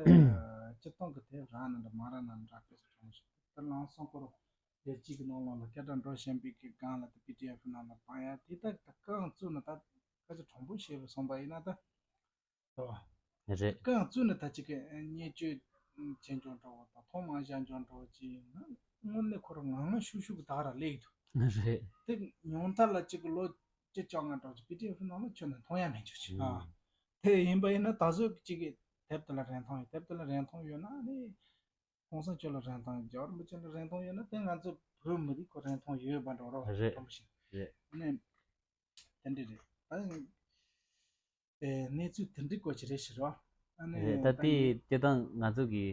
སྤྱིར་བཏང་གི་དེབ་རག་ན་འདྲ་མ་རག་ན་འདྲ་ཕལ་ཆེར་དྲང་པོ་ཞིག་ད་ལང་སོང་ཁོ་རོ། དེ་གཅིག་གི་ནང་ལོགས་ལ་སྐད་གྲགས་འགྲོ་བཞིན་པའི་གི་སྒང་ལ་དེ་པི་ཌི་ཨེཕ་ནང་ལ་བཏང་ཡ་དེ་དག་ད་རྐང་བཙུགས་ནས་ད་ཁ་ཆེ་གྲོང་པོ་ཞེས་པ་སོང་པ་ཡིན་ན་ད་རེད་བ། རེད། རྐང་བཙུགས་ནས་ད་གཅིག་གི་བརྙས་བཅོས་བྱེད་འཇོག་འགྲོ་བ་དང་ཐོག་མ་བཞག་འཇོག་འགྲོ་བ་ཅིག་ཡིན་ན་དངོས་གནས་ཁོ་རང་ངང་ངང་ཤུགས་ཤུགས་གི་ད་ག་ར་སླེབས་ཀྱི་འདུག་རེད། དེ་ཉུང་མཐའ་ལ་གཅིག་གི་ལོ་བཅུ་བཅོ་ལྔ་འགྲོ་ཅིག་པི་ཌི་ཨེཕ་ནང་ལ་ཁྱོན་ནས་མཐོང་ཡ་མེད་འཇོག་ཅིག་ཨ། དེ་ཡིན་པ་ཡིན་ན་ད་གཟོད་གཅིག་གི་དེབ་དེ་ལ་རིན་ཐང་ཡོད་དེབ་དེ་ལ་རིན་ཐང་ཡོད་ན་ནི། གོང་ས་མཆོག་ལ་རིན་ཐང་རྒྱལ་བ་རིན་པོ་ཆེ་ལ་རིན་ཐང་ཡོད་ན་དེ་ང་ཚོ་བོད་མི་རིགས་ཁོ་རིན་ཐང་ཡོད་པ་འགྲོ་རོགས་རེད། དྲང་པོ་ཞིག་རེད། ནས་དེ་འདྲ་རེད་ད་ཨེ་གནས་ཚུལ་དེ་འདྲའི་སྐོར་ཅིག་རེད་ཞུ་རོགས་ཨ་ནི་རེད་ད་ད་དེ་ངས་དེ་དང་ང་ཚོ་གི་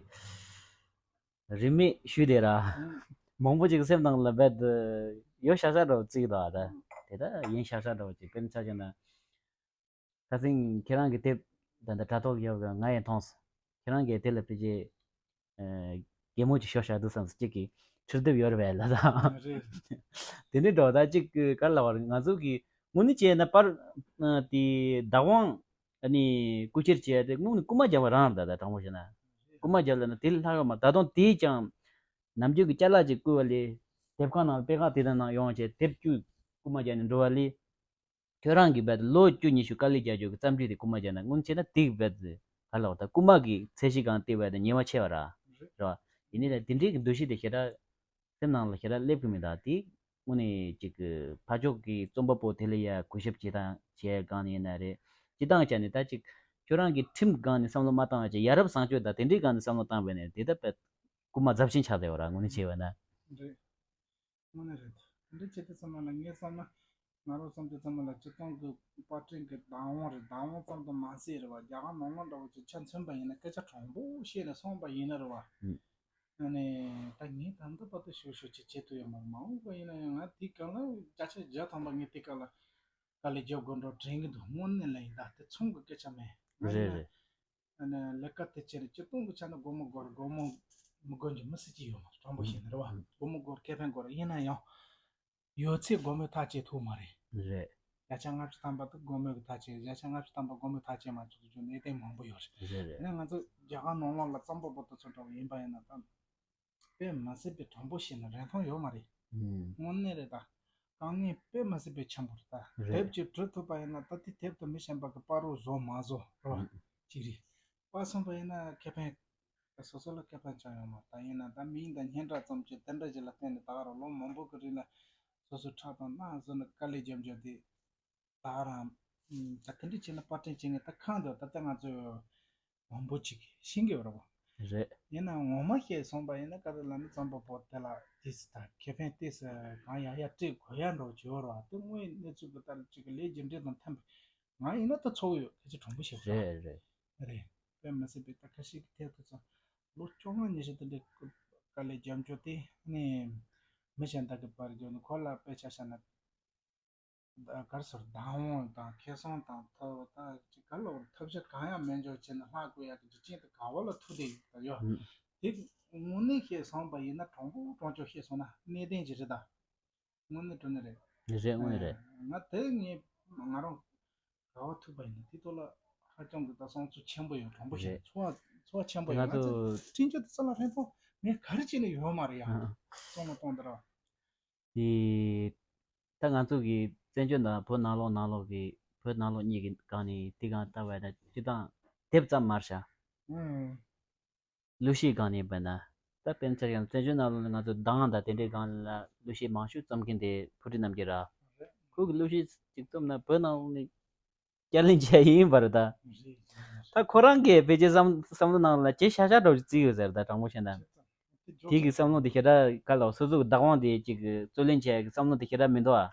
རིན་མེད་ཞུས་དེ་ར་ཨང་མང་པོ་ཅིག་སེམས་ནང་ལ་རྦད་དེ་ཡོད་ཤ་ཤ་འགྲོ་བརྩིས་གི་འདུག་ཨ་ད་ཨང་དེ་ད་ཡིན་ཤ་ཤ་འགྲོ་ཅིག་དཔེར་ན་ཆ་བཞག་ན། ཁ་སང་ཁྱེད་རང་གི་དེབ་ད་ལྟ་དྲ་ཐོག་ཡོད་པ་ང་ཡང་མཐོང་སོང་། ཁྱེད་རང་གིས་དེ་ལ་ཕལ་ཆེར་ཨ་གད་མོ་ཅིག་ཤོར་བཞག་འདུག་བསམ་སོང་གཅིག་གིས་ཁྲིད་དེབ་ཡོད་རེད་པས་ལབ་དང་། རེད། དེ་འདྲའི་འགྲོ་ད་གཅིག་གི་ག་རེ་ལབ་པ་རེད་ང་ཚོ་གི་དངོས་གནས་བྱས་ན་པར་ཨ་དེ་བདག་དབང་ཨ་ནི་རྐུ་འཁྱེར་བྱས་ཏེ་དངོས་གནས་རྐུ་མ་རྒྱག་པ་རང་རེད་ད་ད་དྲང་པོ་བཤད་ན། རྐུ་མ་རྒྱག་ལབ་ན་དེ་ལས་ལྷག་ཡོད་མ་ད་དུང་དེས་ཀྱང་ནམ་རྒྱུན་གྱི་ཅ་ལག་ཅིག་བརྐུས་པ་ལས་དེབ་ཁང་ནང་པད་ཁ་དེ་དང་ནང་ཡོང་བྱས་དེབ་བཅུ་རྐུ་མ་རྒྱག་ནས་འགྲོ་བ་ལས། ཁྱོད་རང་གིས་རྦད་དེ་ལོ་བཅུ་ཉི་ཤུ་དཀའ་ལས་རྒྱག་རྒྱུ་གི་རྩོམ་སྒྲིག་དེ་རྐུ་མ་རྒྱག་ན་སྔོན་ཆད་ན་དེ་རྦད་དེ་ག་ལ་བ་ད་རྐུ་མ་གི་ཚད་གཞི་སྒང་བལྟས་པ་ཡིན་ན་ཉེས་པ་ཆེ་བ་ར་རེད་བ། ཡིན་ནའི་ལ་དེ་འདྲའི་གི་འདུ་ཤེས་དེ་ཞེ་དྲག་སེམས་ནང་ལ་ཞེ་དྲག་སླེབས་གི་མེད་ད་དེ་དངོས་གནས་ཅིག་གི་ཕར་ཕྱོགས་ཀྱི་རྩོམ་པ་པོ་དེ་ལ་ཡ་གུས་ཞབས་བྱེད་སྟངས་བྱེད་སྒང་ནས་ཡིན་ན་རེད་སྤྱི་བཏང་བྱས་ནས་ད་ཅིག་ཁྱོད་རང་གི་ཁྲིམས་སྒང་ནས་བསམ་བློ་མ་བཏང་བ་བྱས་ཡ་རབས་བཟང་སྤྱོད་ད་དེ་འདྲའི་སྒང་ནས་བསམ་བློ་བཏང་བས་ནས་དེ་ད་རྦད་རྐུ་མ་རྫབ་ཆེན་ཆགས་བསྡད་པ་ར་དངོས་གནས་བྱས་པ་ན། རེད། དངོས་གནས་རེད། དེ་འདྲ་བྱེད་དུས་ཙམ་པ་ལ་ངས་བསམ་ན། ང་རང་བསམ་དུས་ཙམ་པ་ལ་སྤྱིར་བཏང་གི་པར་སྐྲུན་གྱི་བདག་དབང་རེད་བདག་དབང་ཙམ་དུ་མ་ཟད་རེད་བ་རྒྱ་གར་ནང་ལོགས་འདྲ་བོ་ཅིག་ཆ་མཚོན་པ་ཡིན་ན་སྐད་ཆ་དྲང་པོ་བཤད་ནས་སོང་པ་ཡིན་ན་རེད་བ། ཨ་ནི་ད་ངས་ད་ལྟ་བར་དུ་ཞུ་ཞུ་ཅིག་བྱེད་ཐུབ་ཡོད་མ་རེད་མ་འོངས་པ་ཡིན་ན་ཡང་ང་དེའི་སྐབས་ལ་བརྒྱ་ཆ་བརྒྱ་ཐམ་པ་ངས་དེའི་སྐབས་ལ། དཀའ་ལས་རྒྱག་དགོས་འགྲོ་དྲན་གྱི་འདུག་དངོས་གནས་ལ་ཡིན་ད་དེ་མཚུངས་ཀྱི་སྐད་ཆ་མེད། ང་ཡིན་ན་རེད་རེད། ཨ་ནི་ལས་ཀ་དེ་བྱས་ནས་སྤྱིར་བཏང་གི་ཆ་ནས་སྒོར་མོ་དགོས་རེད། སྒོར་མོ་མི་དགོས་རྒྱུ་མི་སྲིད་ཀྱི་ཡོད་མ་རེད། དྲང་པོ་བཤད་ན་རེད་བ། སྒོར་མོ་དགོས་རེད། ཁེ་ཕན་དགོས་རེད། ཡིན་ན་ཡང་ཡོད་ཚད་སྒོར་མོས་ཐག་བཅད་ཐུབ་མ་རེད། རེད། བརྒྱ་ཆ་ལྔ་བཅུ་ཐམ་པ་དེ་སྒོར་མོས་ཐག་བཅད། བརྒྱ་ཆ་ལྔ་བཅུ་ཐམ་པ་སྒོར་མོས་ཐག་བཅད་མ་ཐུབ་རྒྱུ་གནད་དོན་མང་པོ་ཡོད་རེད། རེད་རེད། ཡིན་ན་ང་ཚོ་རྒྱ་གར་ནང་ལོགས་ལ་རྩམ་པ་པོ་དེ་ཚོ་འདྲ་བོ་ཡིན་པ་ཡིན་ན་ད། དཔེ་མ་སྲིད་པའི་དྲང་པོ་བཤད་ན་རིན་ཐང་ཡོད་མ་རེད། ཨུམ། དངོས་གནས་རེད་ད། དཀའ་ངལ་དཔེ་མ་སྲིད་པའི་ཆེན་པོ་རེད་ད། རེད། དེབ་ཅིག་འབྲི་ཐུབ་པ་ཡིན་ན་ད་དེ་དེབ་དེ་མི་གཞན་པ་གི་པར་རོ་བཟོ་མ་བཟོ་རེད་བ། ཨུམ། གཅིག་རེད། པར་སོང་པ་ཡིན་ན་ཁེ་ཕན། སོ་སོ་ལ་ཁེ་ཕན་ཅང་ཡོད་མ་རེད། ད་ཡིན་ན་ད་མིང་དང་སྙན་གྲགས་ཙམ་གྱིས་དེ་འདྲ་ཞིག་ལ་བརྟེན་ནས་ད་ག་རང་ལོ་མང་པོ་གི་རིང་ལ་སོ་སོའི་ཁྲག་དང་རྣག་བཟོས་ནས་དཀའ་ལས་རྒྱབ་འཇོག་དེ། ད་རང་ད་དེ་འདྲ་བྱས་ན་པར་སྐྲུན་བྱེད་མཁན་ད་གང་འདུག་ད་ལྟ་ང་ཚོ་མང་པོ་ཅིག་ཤེས་ཀྱི་ཡོད་རེད་བ། རེད། ཡིན་ནའང་ངོ་མ་བཤད་སོང་པ་ཡིན་ན་ག་རེ་ལབ་ན་རྩམ་པ་པོ་དེ་ལ་ཏིས་ད་ཁེ་ཕན་ཏིས་གང་ཡག་ཡག་སྤྲད་དགོས་ཡ་འགྲོ་བྱོས་རོགས། དེ་དངོས་གནས་ཚུལ་གྱི་ལྟར་ཅིག་གི་ལས་རྒྱུ་འབྲས་དང་མཐུན་པ་ང་ཡིན་ན་ད་ཚོགས་ཡོད་ཁ་ཆེ་གྲུང་པོ་བཤད་རེད་རེད། རེད། དཔེ་མི་སྲིད་པའི་ད་ཁ་ཤས་ཀྱི་ཐད་དུ་ཚོ་ལོ་བཅོ་ལྔ་ཉི་ཤུ་དེ་འདྲའི་དཀའ་ལས་རྒྱབ་འཇོག་དེ་ནི་མི་གཞན་དག་གི་པར་བརྒྱབ་ནས་ཁོ་ལ་དཔེ་ཆ་བཞག་ན། གར་སོར་བདག་དབང་དང་ཁེ་བཟང་དང་ཐོབ་ད་ཅིག་ག་ལོག་ཐབས་ཤེས་གང་ཡང་མེད་འཇོག་བྱས་ན་ལྷག་དགོས་ཡག་གི་རྒྱུ་རྐྱེན་དེ་ག་བ་ལ་ཐུག་བསྡད་ཡོད་ཡོད། ཨུམ། དེ་དངོས་གནས་བཤད་སོང་པ་ཡིན་ན་དྲང་པོ་དྲང་ཅོག་བཤད་སོང་ན་གནད་དོན་ཅིག་རེད་ད། དངོས་གནས་དྲང་གནས་རེད། རེད་རེད་དངོས་གནས་རེད། ང་དེ་ངས་ང་རང་ག་བ་ཐུག་པ་ཡིན་ན་དེ་ཐོག་ལ་ཧ་ཅང་གི་ད་བསམ་ཚུལ་ཆེན་པོ་ཡོད། དྲང་པོ་བཤད་ན་རེད། ཚོར་བ་ཚོར་བ་ཆེན་པོ་ཡོད། ང་ང་ཚོ་ཚོ་ཕྲན་ཆོད་དུ་ས་ལ་ཧྲན་ཐོང་མེད་ག་རེ་བྱས་ནས་ཡོད་མ་རེད་ཡ། ཨ་སོང་ལ་གཏོང་དེ་ར། དེ། ད་ང་ཚོ་གི་བཙན་བྱོལ་ནང་བོད་ནང་ལོགས་ནང་ལོགས་ཀྱི་བོད་ནང་ལོགས་གཉིས་ཀྱི་སྒང་ནས་དེ་སྒང་ལྟ་བ་ཡིན་ན་སྤྱིར་བཏང་དེབ་ཙམ་མ་རེད་ཤག་ཨུམ། གླུ་གཞས་སྒང་ནས་བས་ན། ད་དཔེར་ན་ཆ་བཞག་ན་བཙན་བྱོལ་ནང་ལོགས་ནས་ང་ཚོ་གདངས་དང་དེ་འདྲའི་སྒང་ལ་གླུ་གཞས་མང་ཤོས་རྩོམ་མཁན་དེ་ཕུར་བུ་རིན་རྣམ་རྒྱལ་ར། ཁོ་གི་གླུ་གཞས་ཅིག་རྩོམ་ན་བོད་ནང་ལོགས་ནས། བསྐྱར་ལེན་བྱས་ཡིན་པ་རེད་ད། ད་ཁོ་རང་གིས་ཕལ་ཆེར་བསམ་བསམ་བློ་ནང་ལ་ཇེ་ཤ་ཤ་འདྲ་བོ་ཅིག་བརྩིས་ཡོད་ཟེར་ད། དྲང་པོ་བཤད་ན། དེ་གི་བསམ་བློ་དེ་ཞེ་དྲག་ག་ལ་སོ་སོ་གི་བདག་དབང་དེ་ཅིག་རྩོད་ལེན་བྱས་ཀྱི་བསམ་བློ་དེ་ཞེ་དྲག་མི་འདུག་ཨ།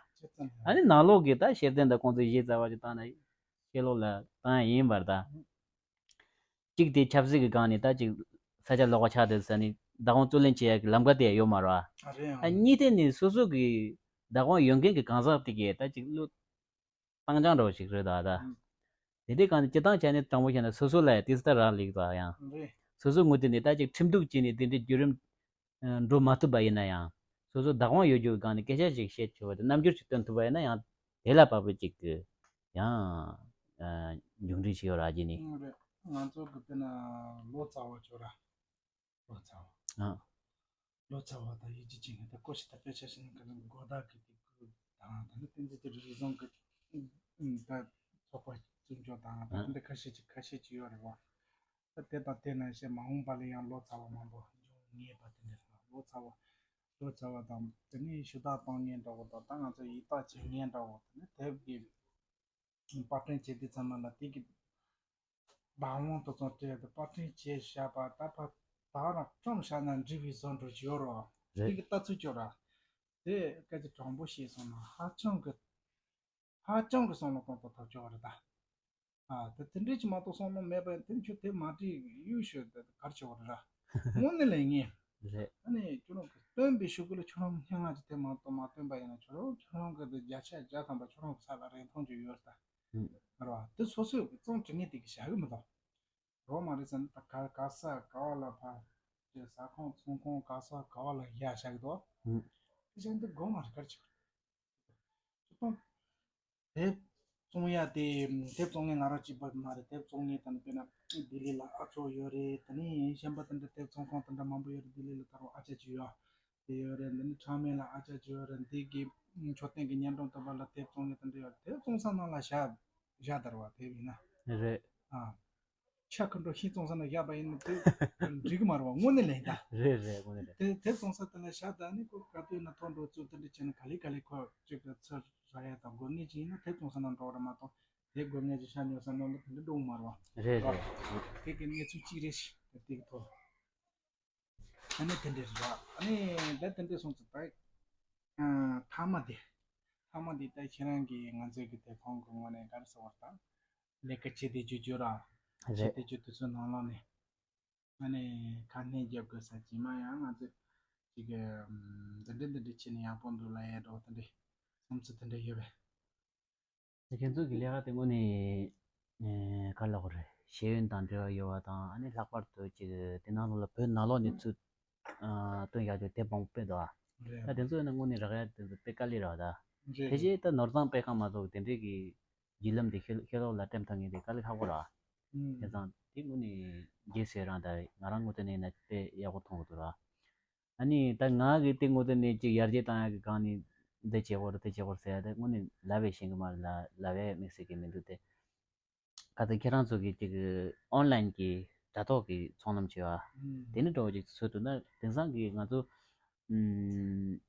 ཨ་ནི་ནང་ལོགས་ཀྱི་ད་ཤེར་ཕྲན་དང་ཁོང་ཚོའི་གཞས་རྩ་བ་ཅིག་བཏང་ན་ཤེར་ལོག་ལ་བཏང་ཡ་ཡིན་པ་རེད་ད། གཅིག་དེ་ཆབ་སྲིད་ཀྱི་སྒང་ནས་ད་ཅིག་ས་ཆ་ལོགས་ཀ་ཆགས་བསྡད་ཟེར་ནས་བདག་དབང་རྩོད་ལེན་བྱེད་ཡ་གི་ལམ་ཁ་དེ་ཡོད་མ་རེད་ཨ། ཨ་གཉིས་དེ་ནི་སོ་སོ་གི་བདག་དབང་ཡོད་མཁན་གྱི་གང་ཟག་དེ་གས་ད་ཅིག་བློ་བཏང་སྦྱང་འདྲ་བོ་ཞིག་རེད་ད་ད། དེ་འདྲའི་སྒང་ནས་སྤྱིར་བཏང་བྱས་ནས་དྲང་པོ་བཤད་ན་སོ་སོ་ལ་ཡང་དེ་ལྟར་རག་ལས་ཀྱི་ཡང་། སོ་སོ་ངོས་དེ་ནས་ད་ཅིག་ཁྲིམས་གཏུག་བྱས་ནས་དེ་འདྲའི་བརྒྱུད་རིམ་འགྲོ་མ་ཐུབ་པ་ཡིན་ན་ཡང་། སོ་སོ་བདག་དབང་ཡོད་རྒྱུ་གི་སྒང་ནས་སྐད་ཆ་ཞིག་བཤད་ཆོག་པ་དང་རྣམ་འགྱུར་ཞིག་སྟོན་ཐུབ་པ་ཡིན་ན་ཡང་དེ་ལ་བབ་པའི་ཅིག་གི་ཡང་མཇུག་འབྲས་ཤིག་ཡོད་ར་གྱི་ནི། ང་ཚོ་གི་དཔེར་ན་ལོ་ཙཱ་བ་ཅོག་ར། ལོ་ཙཱ་བ། ཨ། ལོ་ཙཱ་བ་དང་ཡིད་ཆེས་བྱེད་མཁན་དེ་ཀོ་ཤི་ད་དཔེ་ཆ་བཞག་ན་ག་ནི་གོ་བརྡ་གི་དེ་དང་ད་ནི་བསྟན་འཛིན་གྱི་རིག་གཞུང་གི་ད་ཚོགས་པ་བཙུགས་འཇོག་དང་ད་ཨ་འདི་ཁ་ཤས་ཅིག་ཁ་ཤས་ཅིག་ཡོད་རེད་བ། ད་དེ་དང་དེ་ནང་བཞིན་མ་འོངས་པ་ལ་ཡང་ལོ་ཙཱ་བ་མང་པོ་འབྱུང་ངེས་པ་དེ་འདྲ་རེད་བ། ལོ་ཙཱ་བ་ལོ་ཙཱ་བ་དང་དེ་ནས་ཞུ་དག་གཏོང་མཁན་འདྲ་བོ་དང་ད་ང་ཚོ་ཡིག་ཐོག་བྱེད་མཁན་འདྲ་བོ་དེ་ནི་དེབ་ཀྱི་པར་སྐྲུན་བྱེད་དུས་ཙམ་པ་ལ་དེ་གི་བདག་དབང་དེ་ཚོ་སྤྲད་དེ་པར་སྐྲུན་བྱས་བཞག་པ་ད་ཕ་ད་རང་བཅོམ་བཞག་ན་འགྲིག་པའི་བཟོ་འདྲ་ཅིག་ཡོད་རེད་བ། དེ་རེད། གི་ལྟ་ཚུལ་ཅིག་ཡོད་ར། དེ་སྐད་ཆ་དྲང་པོ་བཤད་སོང་ན་ཧ་ཅང་གི་ཧ་ཅང་གི་བསམ་བློ་གཏོང་ཐུབ་ཐབས་ཅིག་ཡོད་རེད་ད། ཨ་དེ་དེ་འདྲས་ཅིག་མ་གཏོགས་བསམ་བློ་མེད་པ་ཡིན་དེ་ཁྱོད་དེ་མ་བྲིས་གཡུག་ཤོད་དེ་གར་ཆེ་བ་རེད་ར། དངོས་གནས་ལས་ངན། རེད། ཨ་ནི་ཁྱོད་རང་གི་སྟོན་པའི་ཤོག་གུ་ལ་ཁྱོད་རང་སྙན་ངག་ཅིག་དེ་མ་གཏོགས་མ་སྟོན་པ་ཡིན་ན་ཁྱོད་རང་ཁྱོད་རང་གི་དེ་བརྒྱ་ཆ་བརྒྱ་ཐམ་པ་ཁྱོད་རང་གི་ས་ལ་རིན་ཐང་ཅིག་ཡོད་རེད་ད། ཨུ། རེད་བ། དེ་སོ་སོས་རྩོམ་བྲི་མཁན་དེ་གི་བྱ་གི་མི་འདུག་རོགས་མ་རེད་ཟེར་ན་ད་ག་ག་ས་ག་བ་ལ་ཕར་ཟ་ཁང་ཚོང་ཁང་ག་ས་ག་བ་ལ་ཡར་བཞག་གི་འདུག་ཨུ། དེ་བཞིན་དུ་དགོས་མ་རེད་གར་ཆགས། ཁྱོད་དེབ་བཙོང་ཡ་དེ་དེབ་བཙོང་མཁན་ང་རང་གཅིག་པ་མ་རེད། དེབ་བཙོང་མཁན་ད་ནི་དཔེར་ན་ལྡི་ལི་ལ་ཨ་ཚོགས་ཡོད་རེད། དེ་ནས་གཞན་པ་དེ་འདྲ་དེབ་ཚོང་ཁང་དེ་འདྲ་མང་པོ་ཡོད་རེད། ལྡི་ལི་ལ་ད་རུང་ཨ་ཅག་ཅིག་ཡོད། དེ་ཡོད་རེད། འདི་ནི་ཁྲང་མེ་ལ་ཨ་ཅག་ཅིག་ཡོད་རེད། འདི་གི་མཆོད་རྟེན་གྱི་བརྙན་ཐུང་ལྟ་བུ་ལ་དེབ་བཙོང་མཁན་དེ་འདྲ་ཡོད་རེད། དེབ་བཙོང་ས་ནང་ལ་བཞག་བཞག་དར་བ་དེབ་ཡིན་ན། རེད། ཨ། ཆ་ཁ་འགྲོ་ཤིང་བཙོང་ས་ན་བཞག་པ་ཡིན་ན་དེ་འགྲིག་གི་མ་རེད་བ། དངོས་གནས་ལན་ད། རེད་རེད་དངོས་གནས་རེད། དེ་དེབ་བཙོང་ས་དེ་ལ་བཞག་ད་ནི་ཁོ་ག་དུས་ན་ཐོག་འགྲོ་ཚུལ་དེ་འདྲ་བྱས་ན་ག་ལེ་ག་ལེ་ཁོ་གཅིག་ལ་ཚུར་རག་ཡ་དང་དགོས་ངེས་ཅིག་ཡིན་ན་དེབ་བཙོང་ས་ན་འགྲོ་བ་རེད་མ་གཏོགས་དེ་དགོས་ངེས་ཅིག་ཤ་ཉོ་ས་ནང་ལ་དེ་འདྲ་འགྲོ་གི་མ་རེད་བ། རེད་རེད། དེ་གི་གནས་ཚུལ་གཅིག་རེད་ཤི་དེ་གི་ཐོག་ཨ་ནི་དེ་འདྲ་རེད་བ། ཨ་ནི་ད་དེ་འདྲ་སོང་ཙང་ད་ཨ་མཐའ་མ་དེ་མཐའ་མ་དེ་ད་ཁྱེད་རང་གིས་ང་ཚོའི་གི་དེ་ཁོང་གི་ངོས་ནས་ག་རེ་ཟེར་བ་ད་ལས་ཀ་བྱེད་བསྡད་རྒྱུ་རྒྱུ་ར་བྱེད་རེད། བསྡད་རྒྱུ་དུས་ཚོད་ནང་ལོགས་ནས་ཨ་ནི་ཁ་སྣོན་རྒྱབ་དགོས་ས་ཇི་མ་ཡང་ང་ཚོས་ཅིག་གི་འདི་འདྲ་འདི་འདྲ་བྱས་ནས་ཡག་པོ་འདུག་ལབ་ཡས་འདྲ་བོ་དེ་འདྲ་བསམ་ཚུལ་དེ་འདྲ་ཡོད་པས། ཁྱེད་ཚོ་གི་ལས་ཀ་དེ་དངོས་གནས་ཨེ་ག་ལབ་དགོས་རེད། ཤེས་ཡོན་དང་འབྲེལ་བ་ཡོད་པ་དང་། ཨ་ནི་ལྷག་པར་དུ་ཅིག་དེ་ནང་ལོགས་ལ་བོད་ནང་ལོགས་ནས་ཚུར་ཨ་བཏོན་བཞག་རྒྱུ་དེབ་མང་པོ་སྤེལ་འདུག་ཨ། རེད། ད་དེ་ཚོ་ཡིན་ན་དངོས་གནས་རག་ཡ་དེ་ཚོ་དཔེ་དཀའ་ལས་རེད་བ་ད། རེད། ཕལ་ཆེར་ད་ནོར་བཟང་སྤེལ་ཁང་མ་གཏོགས་དེ་འདྲས་ཀྱི་བརྒྱུད་ལམ་དེ་ཤེས་ཤེས་ལོག་ལ་སྤྲད་ཐུབ་མཁན་དེ་དཀའ་ལས་ཁག་པོ་རེད་བ། ཨུམ། བྱས་ཙང་དེ་དངོས་གནས་རྗེས་སུ་ཡི་རང་ད་ང་རང་ངོས་ཐད་ནས་ཡིན་ན་དཔེ་ཡག་པོ་མཐོང་གི་འདུག་ར། ཨ་ནི་ད་ང་གི་དེ་ངོས་ཐད་ནས་ཅིག་ཡར་རྒྱས་བཏང་ཡག་གི་སྒང་ནས་འདི་བྱེད་དགོས་རེད་དེ་བྱེད་དགོས་རེད་ཟེར་ཡ་དེ་དངོས་གནས་ལབ་པས་ཤེས་གི་མ་རེད་ལ་ལབ་པས་དམིགས་བསལ་གྱི་མི་འདུག་སྟེ། ག་ཚོད་ཁྱེད་རང་ཚོ་གི་ཅིག་ཨོན་ལན་གྱི་དྲ་ཐོག་གི་ཚོང་ལམ་བྱེད་པ་ཨུམ། དེ་ནི་འགྲོ་བ་ཅིག་བཟོས་འདུག་ན། དེང་སང་གི་ང་ཚོ་ཨུམ།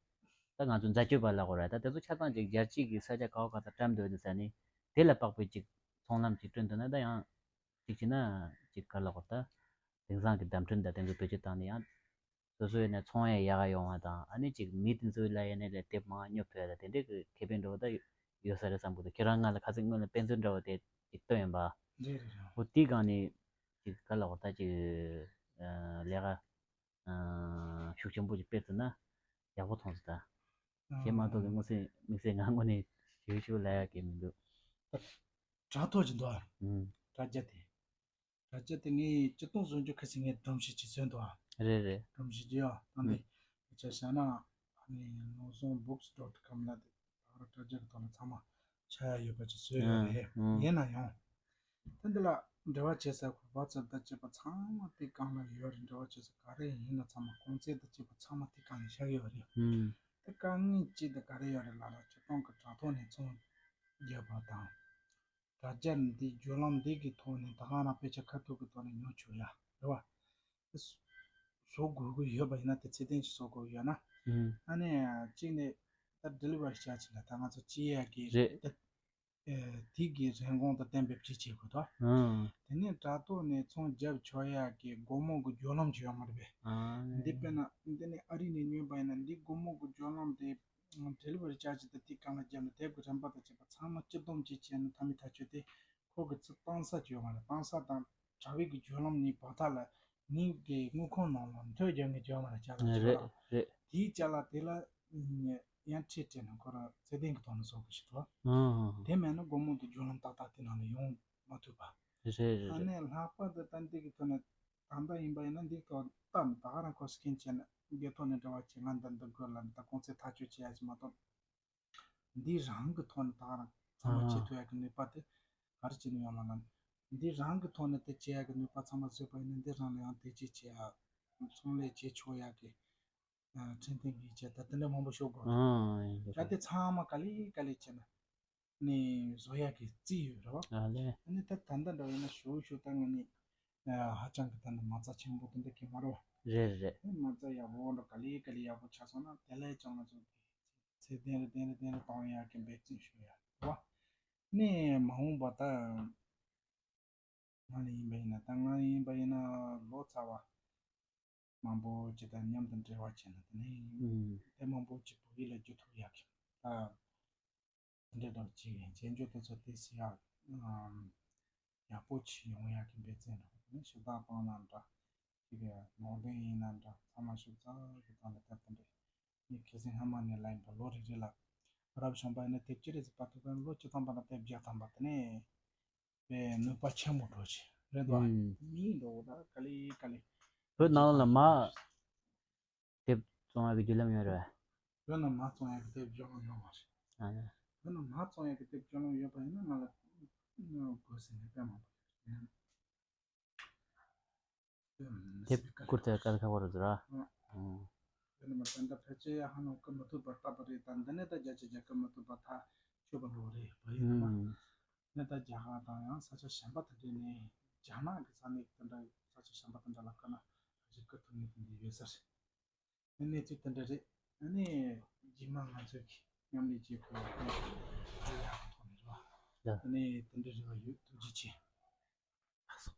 ད་ང་ཚོ་འཛད་སྤྱོད་པ་ལབ་དགོས་རེད། ད་དེ་ཚོ་ཆ་ཚང་ཅིག་རྒྱལ་སྤྱི་གི་ས་ཆ་ག་བ་ག་ས་བཀྲམ་འདོད་འདུག་ཟེར་ནི་དེ་ལ་དཔག་པའི་ཅིག་ཚོང་ལམ་ཅིག་བསྐྲུན་འདུག་ན། ད་ཡང་ཅིག་བྱས་ན་ཅིག་ག་ལབ་དགོས་རེད། ད་དེང་སང་གི་བརྡ་འཕྲིན་དང་དེ་ཚོ་བེད་སྤྱོད་བཏང་ནས་ཡང་སོ་སོ་ཡིན་ན་ཚོང་ཡ་ཡག་ག་ཡོང་བ་དང་། ཨ་ནི་ཅིག་མི་དེ་ཚོ་ལ་ཡིན་ནའི་ལས་དེབ་མང་ཉོ་ཕོད་ཡ་དང་དེ་འདྲའི་གི་ཁེ་ཕན་འདྲ་བོ་ད་ཡོད་ས་རེད་བསམ་གི་འདུག་ཁྱེད་རང་ང་ལ་ཁ་སང་སྔོན་ལ་དཔེ་མཚོན་འདྲ་བོ་དེ་ཅིག་བཏོན་ཡིན་པ། རེད་རེད་རེད། འོ་དེའི་སྒང་ནས་ཅིག་ག་ལབ་དགོས་རེད། ད་ཅིག་ཨ་ལས་ཀ་ཨ་ཤུགས་ཆེན་པོ་ཅིག་སྤེལ་ཐུབ་ན་ཡག་པོ་མཐོང་སོང་ད། དེ་མ་གཏོགས་ཀྱི་དངོས་སུ་དམིགས་བསལ་ང་དངོས་གནས་ཞུ་ཞུ་ལབ་ཡག་གི་མི་འདུག་དྲ་ཐོག་ཅིག་འདུག་ཨ། ཨུམ། དྲ་རྒྱ་དེ། དྲ་རྒྱ་དེ་ངས་སྤྱིར་བཏང་བཟོ་རྒྱུ་ཁ་ཤས་ངས་སྒྲོམ་གཞི་ཅིག་བཟོས་འདུག་ཨ། རེད་རེད། སྒྲོམ་གཞི་ཅིག་ཡོད། ད་ཨུམ། འདི་ཆ་བཞག་ན་ཨ་ནི་ནོར་བཟང་books dot com ལ་དེ་ད་ག་རང་དྲ་རྒྱ་གི་ཐོག་ལ་ཚང་མ་ཆགས་ཡ་ཡོད་པ་ཅིག་བཟོས་ཡོད་རེད། ཨུམ། ཡིན་ན་ཡང་། ད་འདི་ལ་འབྲེལ་བ་བྱེད་ས་ཁོ་WhatsApp དང་བཅས་པ་ཚང་མ་དེ་སྒང་ལ་ཡོད་རེད། འབྲེལ་བ་བྱེད་ས་ག་རེ་ཡིན་ན་ཚང་མ་གོང་ཚད་དང་བཅས་པ་ཚང་མ་དེ་སྒང་ལ་བཞག་ཡོད་རེད། ཨུམ། དེ་དཀའ་ངལ་ཅི་དང་ག་རེ་ཡོད་རེད་ལབ་ན་སྤྱིར་བཏང་གི་དྲ་ཐོག་ནས་ཚོང་རྒྱག་པ་དང་། དྲ་རྒྱ་འདི་བརྒྱུད་ལམ་འདི་གི་ཐོག་ནས་ད་ག་རང་དཔེ་ཆ་ཁ་ཐུག་གི་ཐོག་ནས་ཉོ་ཆོག་ཡ་རེད་བ། བཟོ་དགོས་ཀྱི་ཡོད་པ་ཡིན་ན་དེ་ཚད་ལྡན་ཞིག་བཟོ་དགོས་ཡོད་ན། ཨུམ། ཨ་ནི་གཅིག་ནས་ད་delivery charge ལ་ད་ང་ཚོ་སྤྱི་ཡ་གི་རེད། ད་ཨེ་དེ་གི་རིན་གོང་དང་གཏན་འབེབས་ཅིག་བྱེད་དགོས་ད། ཨང་། དེ་ནས་དྲ་ཐོག་ནས་ཚོང་རྒྱབ་ཆོག་ཡ་གི་སྒོར་མོ་གི་བརྒྱུད་ལམ་ཅིག་ཡོད་མ་རེད་པས། ཨང་། འདི་དཔེར་ན་འདི་ནས་ཨ་རི་ནས་ཉོས་པ་ཡིན་ན་འདི་སྒོར་མོ་གི་བརྒྱུད་ལམ་དེ་delivery charge དེ་དེ་སྒང་ལ་བརྒྱབ་ནས་དེབ་ཀྱི་རིན་པ་དང་བཅས་པ་ཚང་མ་སྤྱི་བསྡོམས་བྱས་བྱས་ནས་མཐའ་མའི་ཐག་གཅོད་དེ་ཁོ་གི་ཚུར་བཏང་ས་ཅིག་ཡོད་མ་རེད། བཏང་ས་དང་དྲ་བའི་གི་བརྒྱུད་ལམ་གཉིས་བར་ཐག་ལ་ངེད་ཀྱི་དངུལ་ཁང་ནང་ལ་འཐོལ་རྒྱག་མཁན་ཅིག་ཡོད་མ་རེད། ཅ་ལག་ཅིག་རེད་ལ་རེད། དེའི་ཅ་ལག་དེ་ལ་ཡང་ཁྲལ་སྤྲད་ནས་ཁོ་རང་ཚད་ལྡན་གྱི་ཐོག་ནས་བཟོ་དགོས་ཞིག་འདུག་ཨང་། དེ་མེད་ན་སྒོར་མོ་དེ་བརྒྱུད་ལམ་ཏག་ཏག་དེ་ནང་ལ་ཡོང་མ་ཐུབ་པ། རེད་རེད་ཨ་རེད། ནས་ལྷག་པར་དུ་ད་འདི་གི་ཐོག་ནས་ད་ལྟ་ཡིན་པ་ཡིན་ན་འདི་ཐོག་ལྟ་ནས་ད་ག་རང་ཁོ་scan བྱས་ནས་འདི་ཐོག་ནས་འབྲེལ་བ་བྱེད། ང་འདི་འདི་དགོས་ལབ་ནས་ད་གོང་ཚད་ཐག་གཅོད་བྱེད་ཡ་ཞིག་མ་གཏོགས། འདི་རང་གི་ཐོག་ནས་ད་ག་རང་ཚང་མ་བྱེད་ཐུབ་ཡ་གི་ནུས་པ་དེ་ག་རེ་བྱས་ནས་ཡོང་བ་ལབ་ན། འདི་རང་གི་ཐོག་ནས་དེ་བྱེད་ཡ་གི་ནུས་པ་ཚང་མ་བཟོས་པ་ཡིན་ན་འདི་རང་ལ་ཡང་དེ་བྱེད་བྱེད་ཡ་ཚོང་ལས་བྱེད་ཆོག་ཡ་གི་ཁྲིམས་མཐུན་གྱི་བྱེད་ཐབས་དེ་འདྲ་མང་པོ་ཤོད་དགོས། ཨང་། ཡིན་ད་དེ་ཚང་མ་ག་ལེ་ག་ལེ་བྱས་ནས་ནས་བཟོ་ཡ་གི་རྩིས་ཡོད་རེད་བ། ཨ་ལེ། ཨ་ནི་ད་ད་ལྟ་འདྲ་བ་ཡིན་ན་ཞུ་ཞུ་ད་ང་ནི་ཧ་ཅང་གི་ད་ནི་མ་རྩ་ཆེན་པོ་དེ་འདྲ་གི་མ་རེད་བ། རེད་རེད། ཨ་མ་རྩ་ཡག་པོ་འདྲ་ག་ལེ་ག་ལེ་ཡག་པོ་ཆགས་སོང་ན་དེ་ལས་ཀྱང་ང་ཚོ་ཚད་ལྡན་རེ་ལྡན་རེ་ལྡན་རེ་གཏོང་ཡག་གི་འབད་བརྩོན་ཞུ་ཡ་རེད་བ། ནས་མ་འོངས་པ་ད་ང་ལ་ཡིན་པ་ཡིན་ན་ད་ང་ཡིན་པ་ཡིན་ན་ལོ་ཙཱ་བ་མང་པོ་ཅིག་དང་མཉམ་དུ་འབྲེལ་བ་བྱས་ན་དེ་ནས་ཨུམ། དེབ་མང་པོ་ཅིག་བོད་ཡིག་ལ་བསྒྱུར་ཐུབ་ཡག་གི་ད་འདྲེ་དང་ཅིག་རྗེས་འཇུག་དེ་ཚོ་དེ་སི་ཡག་ཡག་པོ་ཅིག་ཡོང་ཡག་གི་འབད་བརྩོན་རེད། དེ་ནས་ཞུ་དག་གཏོང་ན་འདྲ། དེ་གའི་ནང་དོན་ཡིན་ན་འདྲ། ཚང་མ་ཞིབ་ཚགས་ཀྱི་ཐོག་ནས་ད་ལྟ་འདྲ་ངས་ཁ་སང་སྔ་མ་ནས་ལབ་ཡིན་པ། ལོ་རེ་རེ་ལ་རབ་བྱུང་པ་ཡིན་ན་དེབ་སྤྱི་རེ་ཟིག་པར་ཐུབ་པ་ཡིན་ན་ལོ་བཅུ་ཐམ་པ་ན་དེབ་བརྒྱ་ཐམ་པ་དེ་ནས་པའི་ནུས་པ་ཆེན་པོ་འགྲོ་ཆེ་རེད་དོ། ཨུམ། མིའི་འགྲོ་ད་ག་ལེ་ག་ལེ། བོད་ནང་ལ་མ་དེབ་བཙོང་ཡག་གི་བརྒྱུད་ལམ་ཡོད་རེད། བོད་ནང་མ་བཙོང་ཡག་གི་དེབ་བརྒྱུད་ལམ་ཡོད་མ་རེད། ཨ་ཡ། བོད་ནང་མ་བཙོང་ཡག་གི་དེབ་བརྒྱུད་ལམ་ཡོད་པ་ཡིན་ན་ང་ལ་དགོས་ཟེར་ནས་དཔེ་མང་པོ་ཡོད་རེད། དེབ་བསྐུར་ཏེ་དཀའ་ལས་ཁག་པོ་རེད་ཟེར་ར། ཨང་། དེ་ནི་མ་ད་ལྟ་ཕལ་ཆེར་ཧ་ནོ་ཀི་མ་ཐུབ་པར་བཏབ་པ་རེད། ད་འདི་ནས་ད་རྒྱ་ཆེ་རྒྱ་ཀི་མ་ཐུབ་པ་ཐག་ཆོད་པ་འགྲོ་རེད་བ་ཡིན་ན་མ། ཨང་། ནས་ད་རྒྱ་གར་དང་ཡང་ས་ཆ་གཞན་པ་དེ་འདྲས་ནས་རྒྱ་ནག་གི་ས་གནས་དེ་འདྲ་ས་ཆ་གཞན་པ་དེ་འདྲ་ལ་ཁ་ན་ཕལ་ཆེར་བསྐུར་ཐུབ་ངེས་དེ་འདྲས་ཡོད་ས་རེད། ཨ་ནི་ཚིག་དེ་འདྲ་རེད། ཨ་ནི་རྗེས་མ་ང་ཚོས་ཀྱི་མཉམ་ལས་བྱེད་དགོས་པ་དེ་ཡག་པོ་ཐོག་ནས་རེད་བ། ཡ། ཨ་ནི་དེ་འདྲ་རེ་བ་ཡོད། ཐུགས་རྗེ་ཆེ། ལགས་སོ།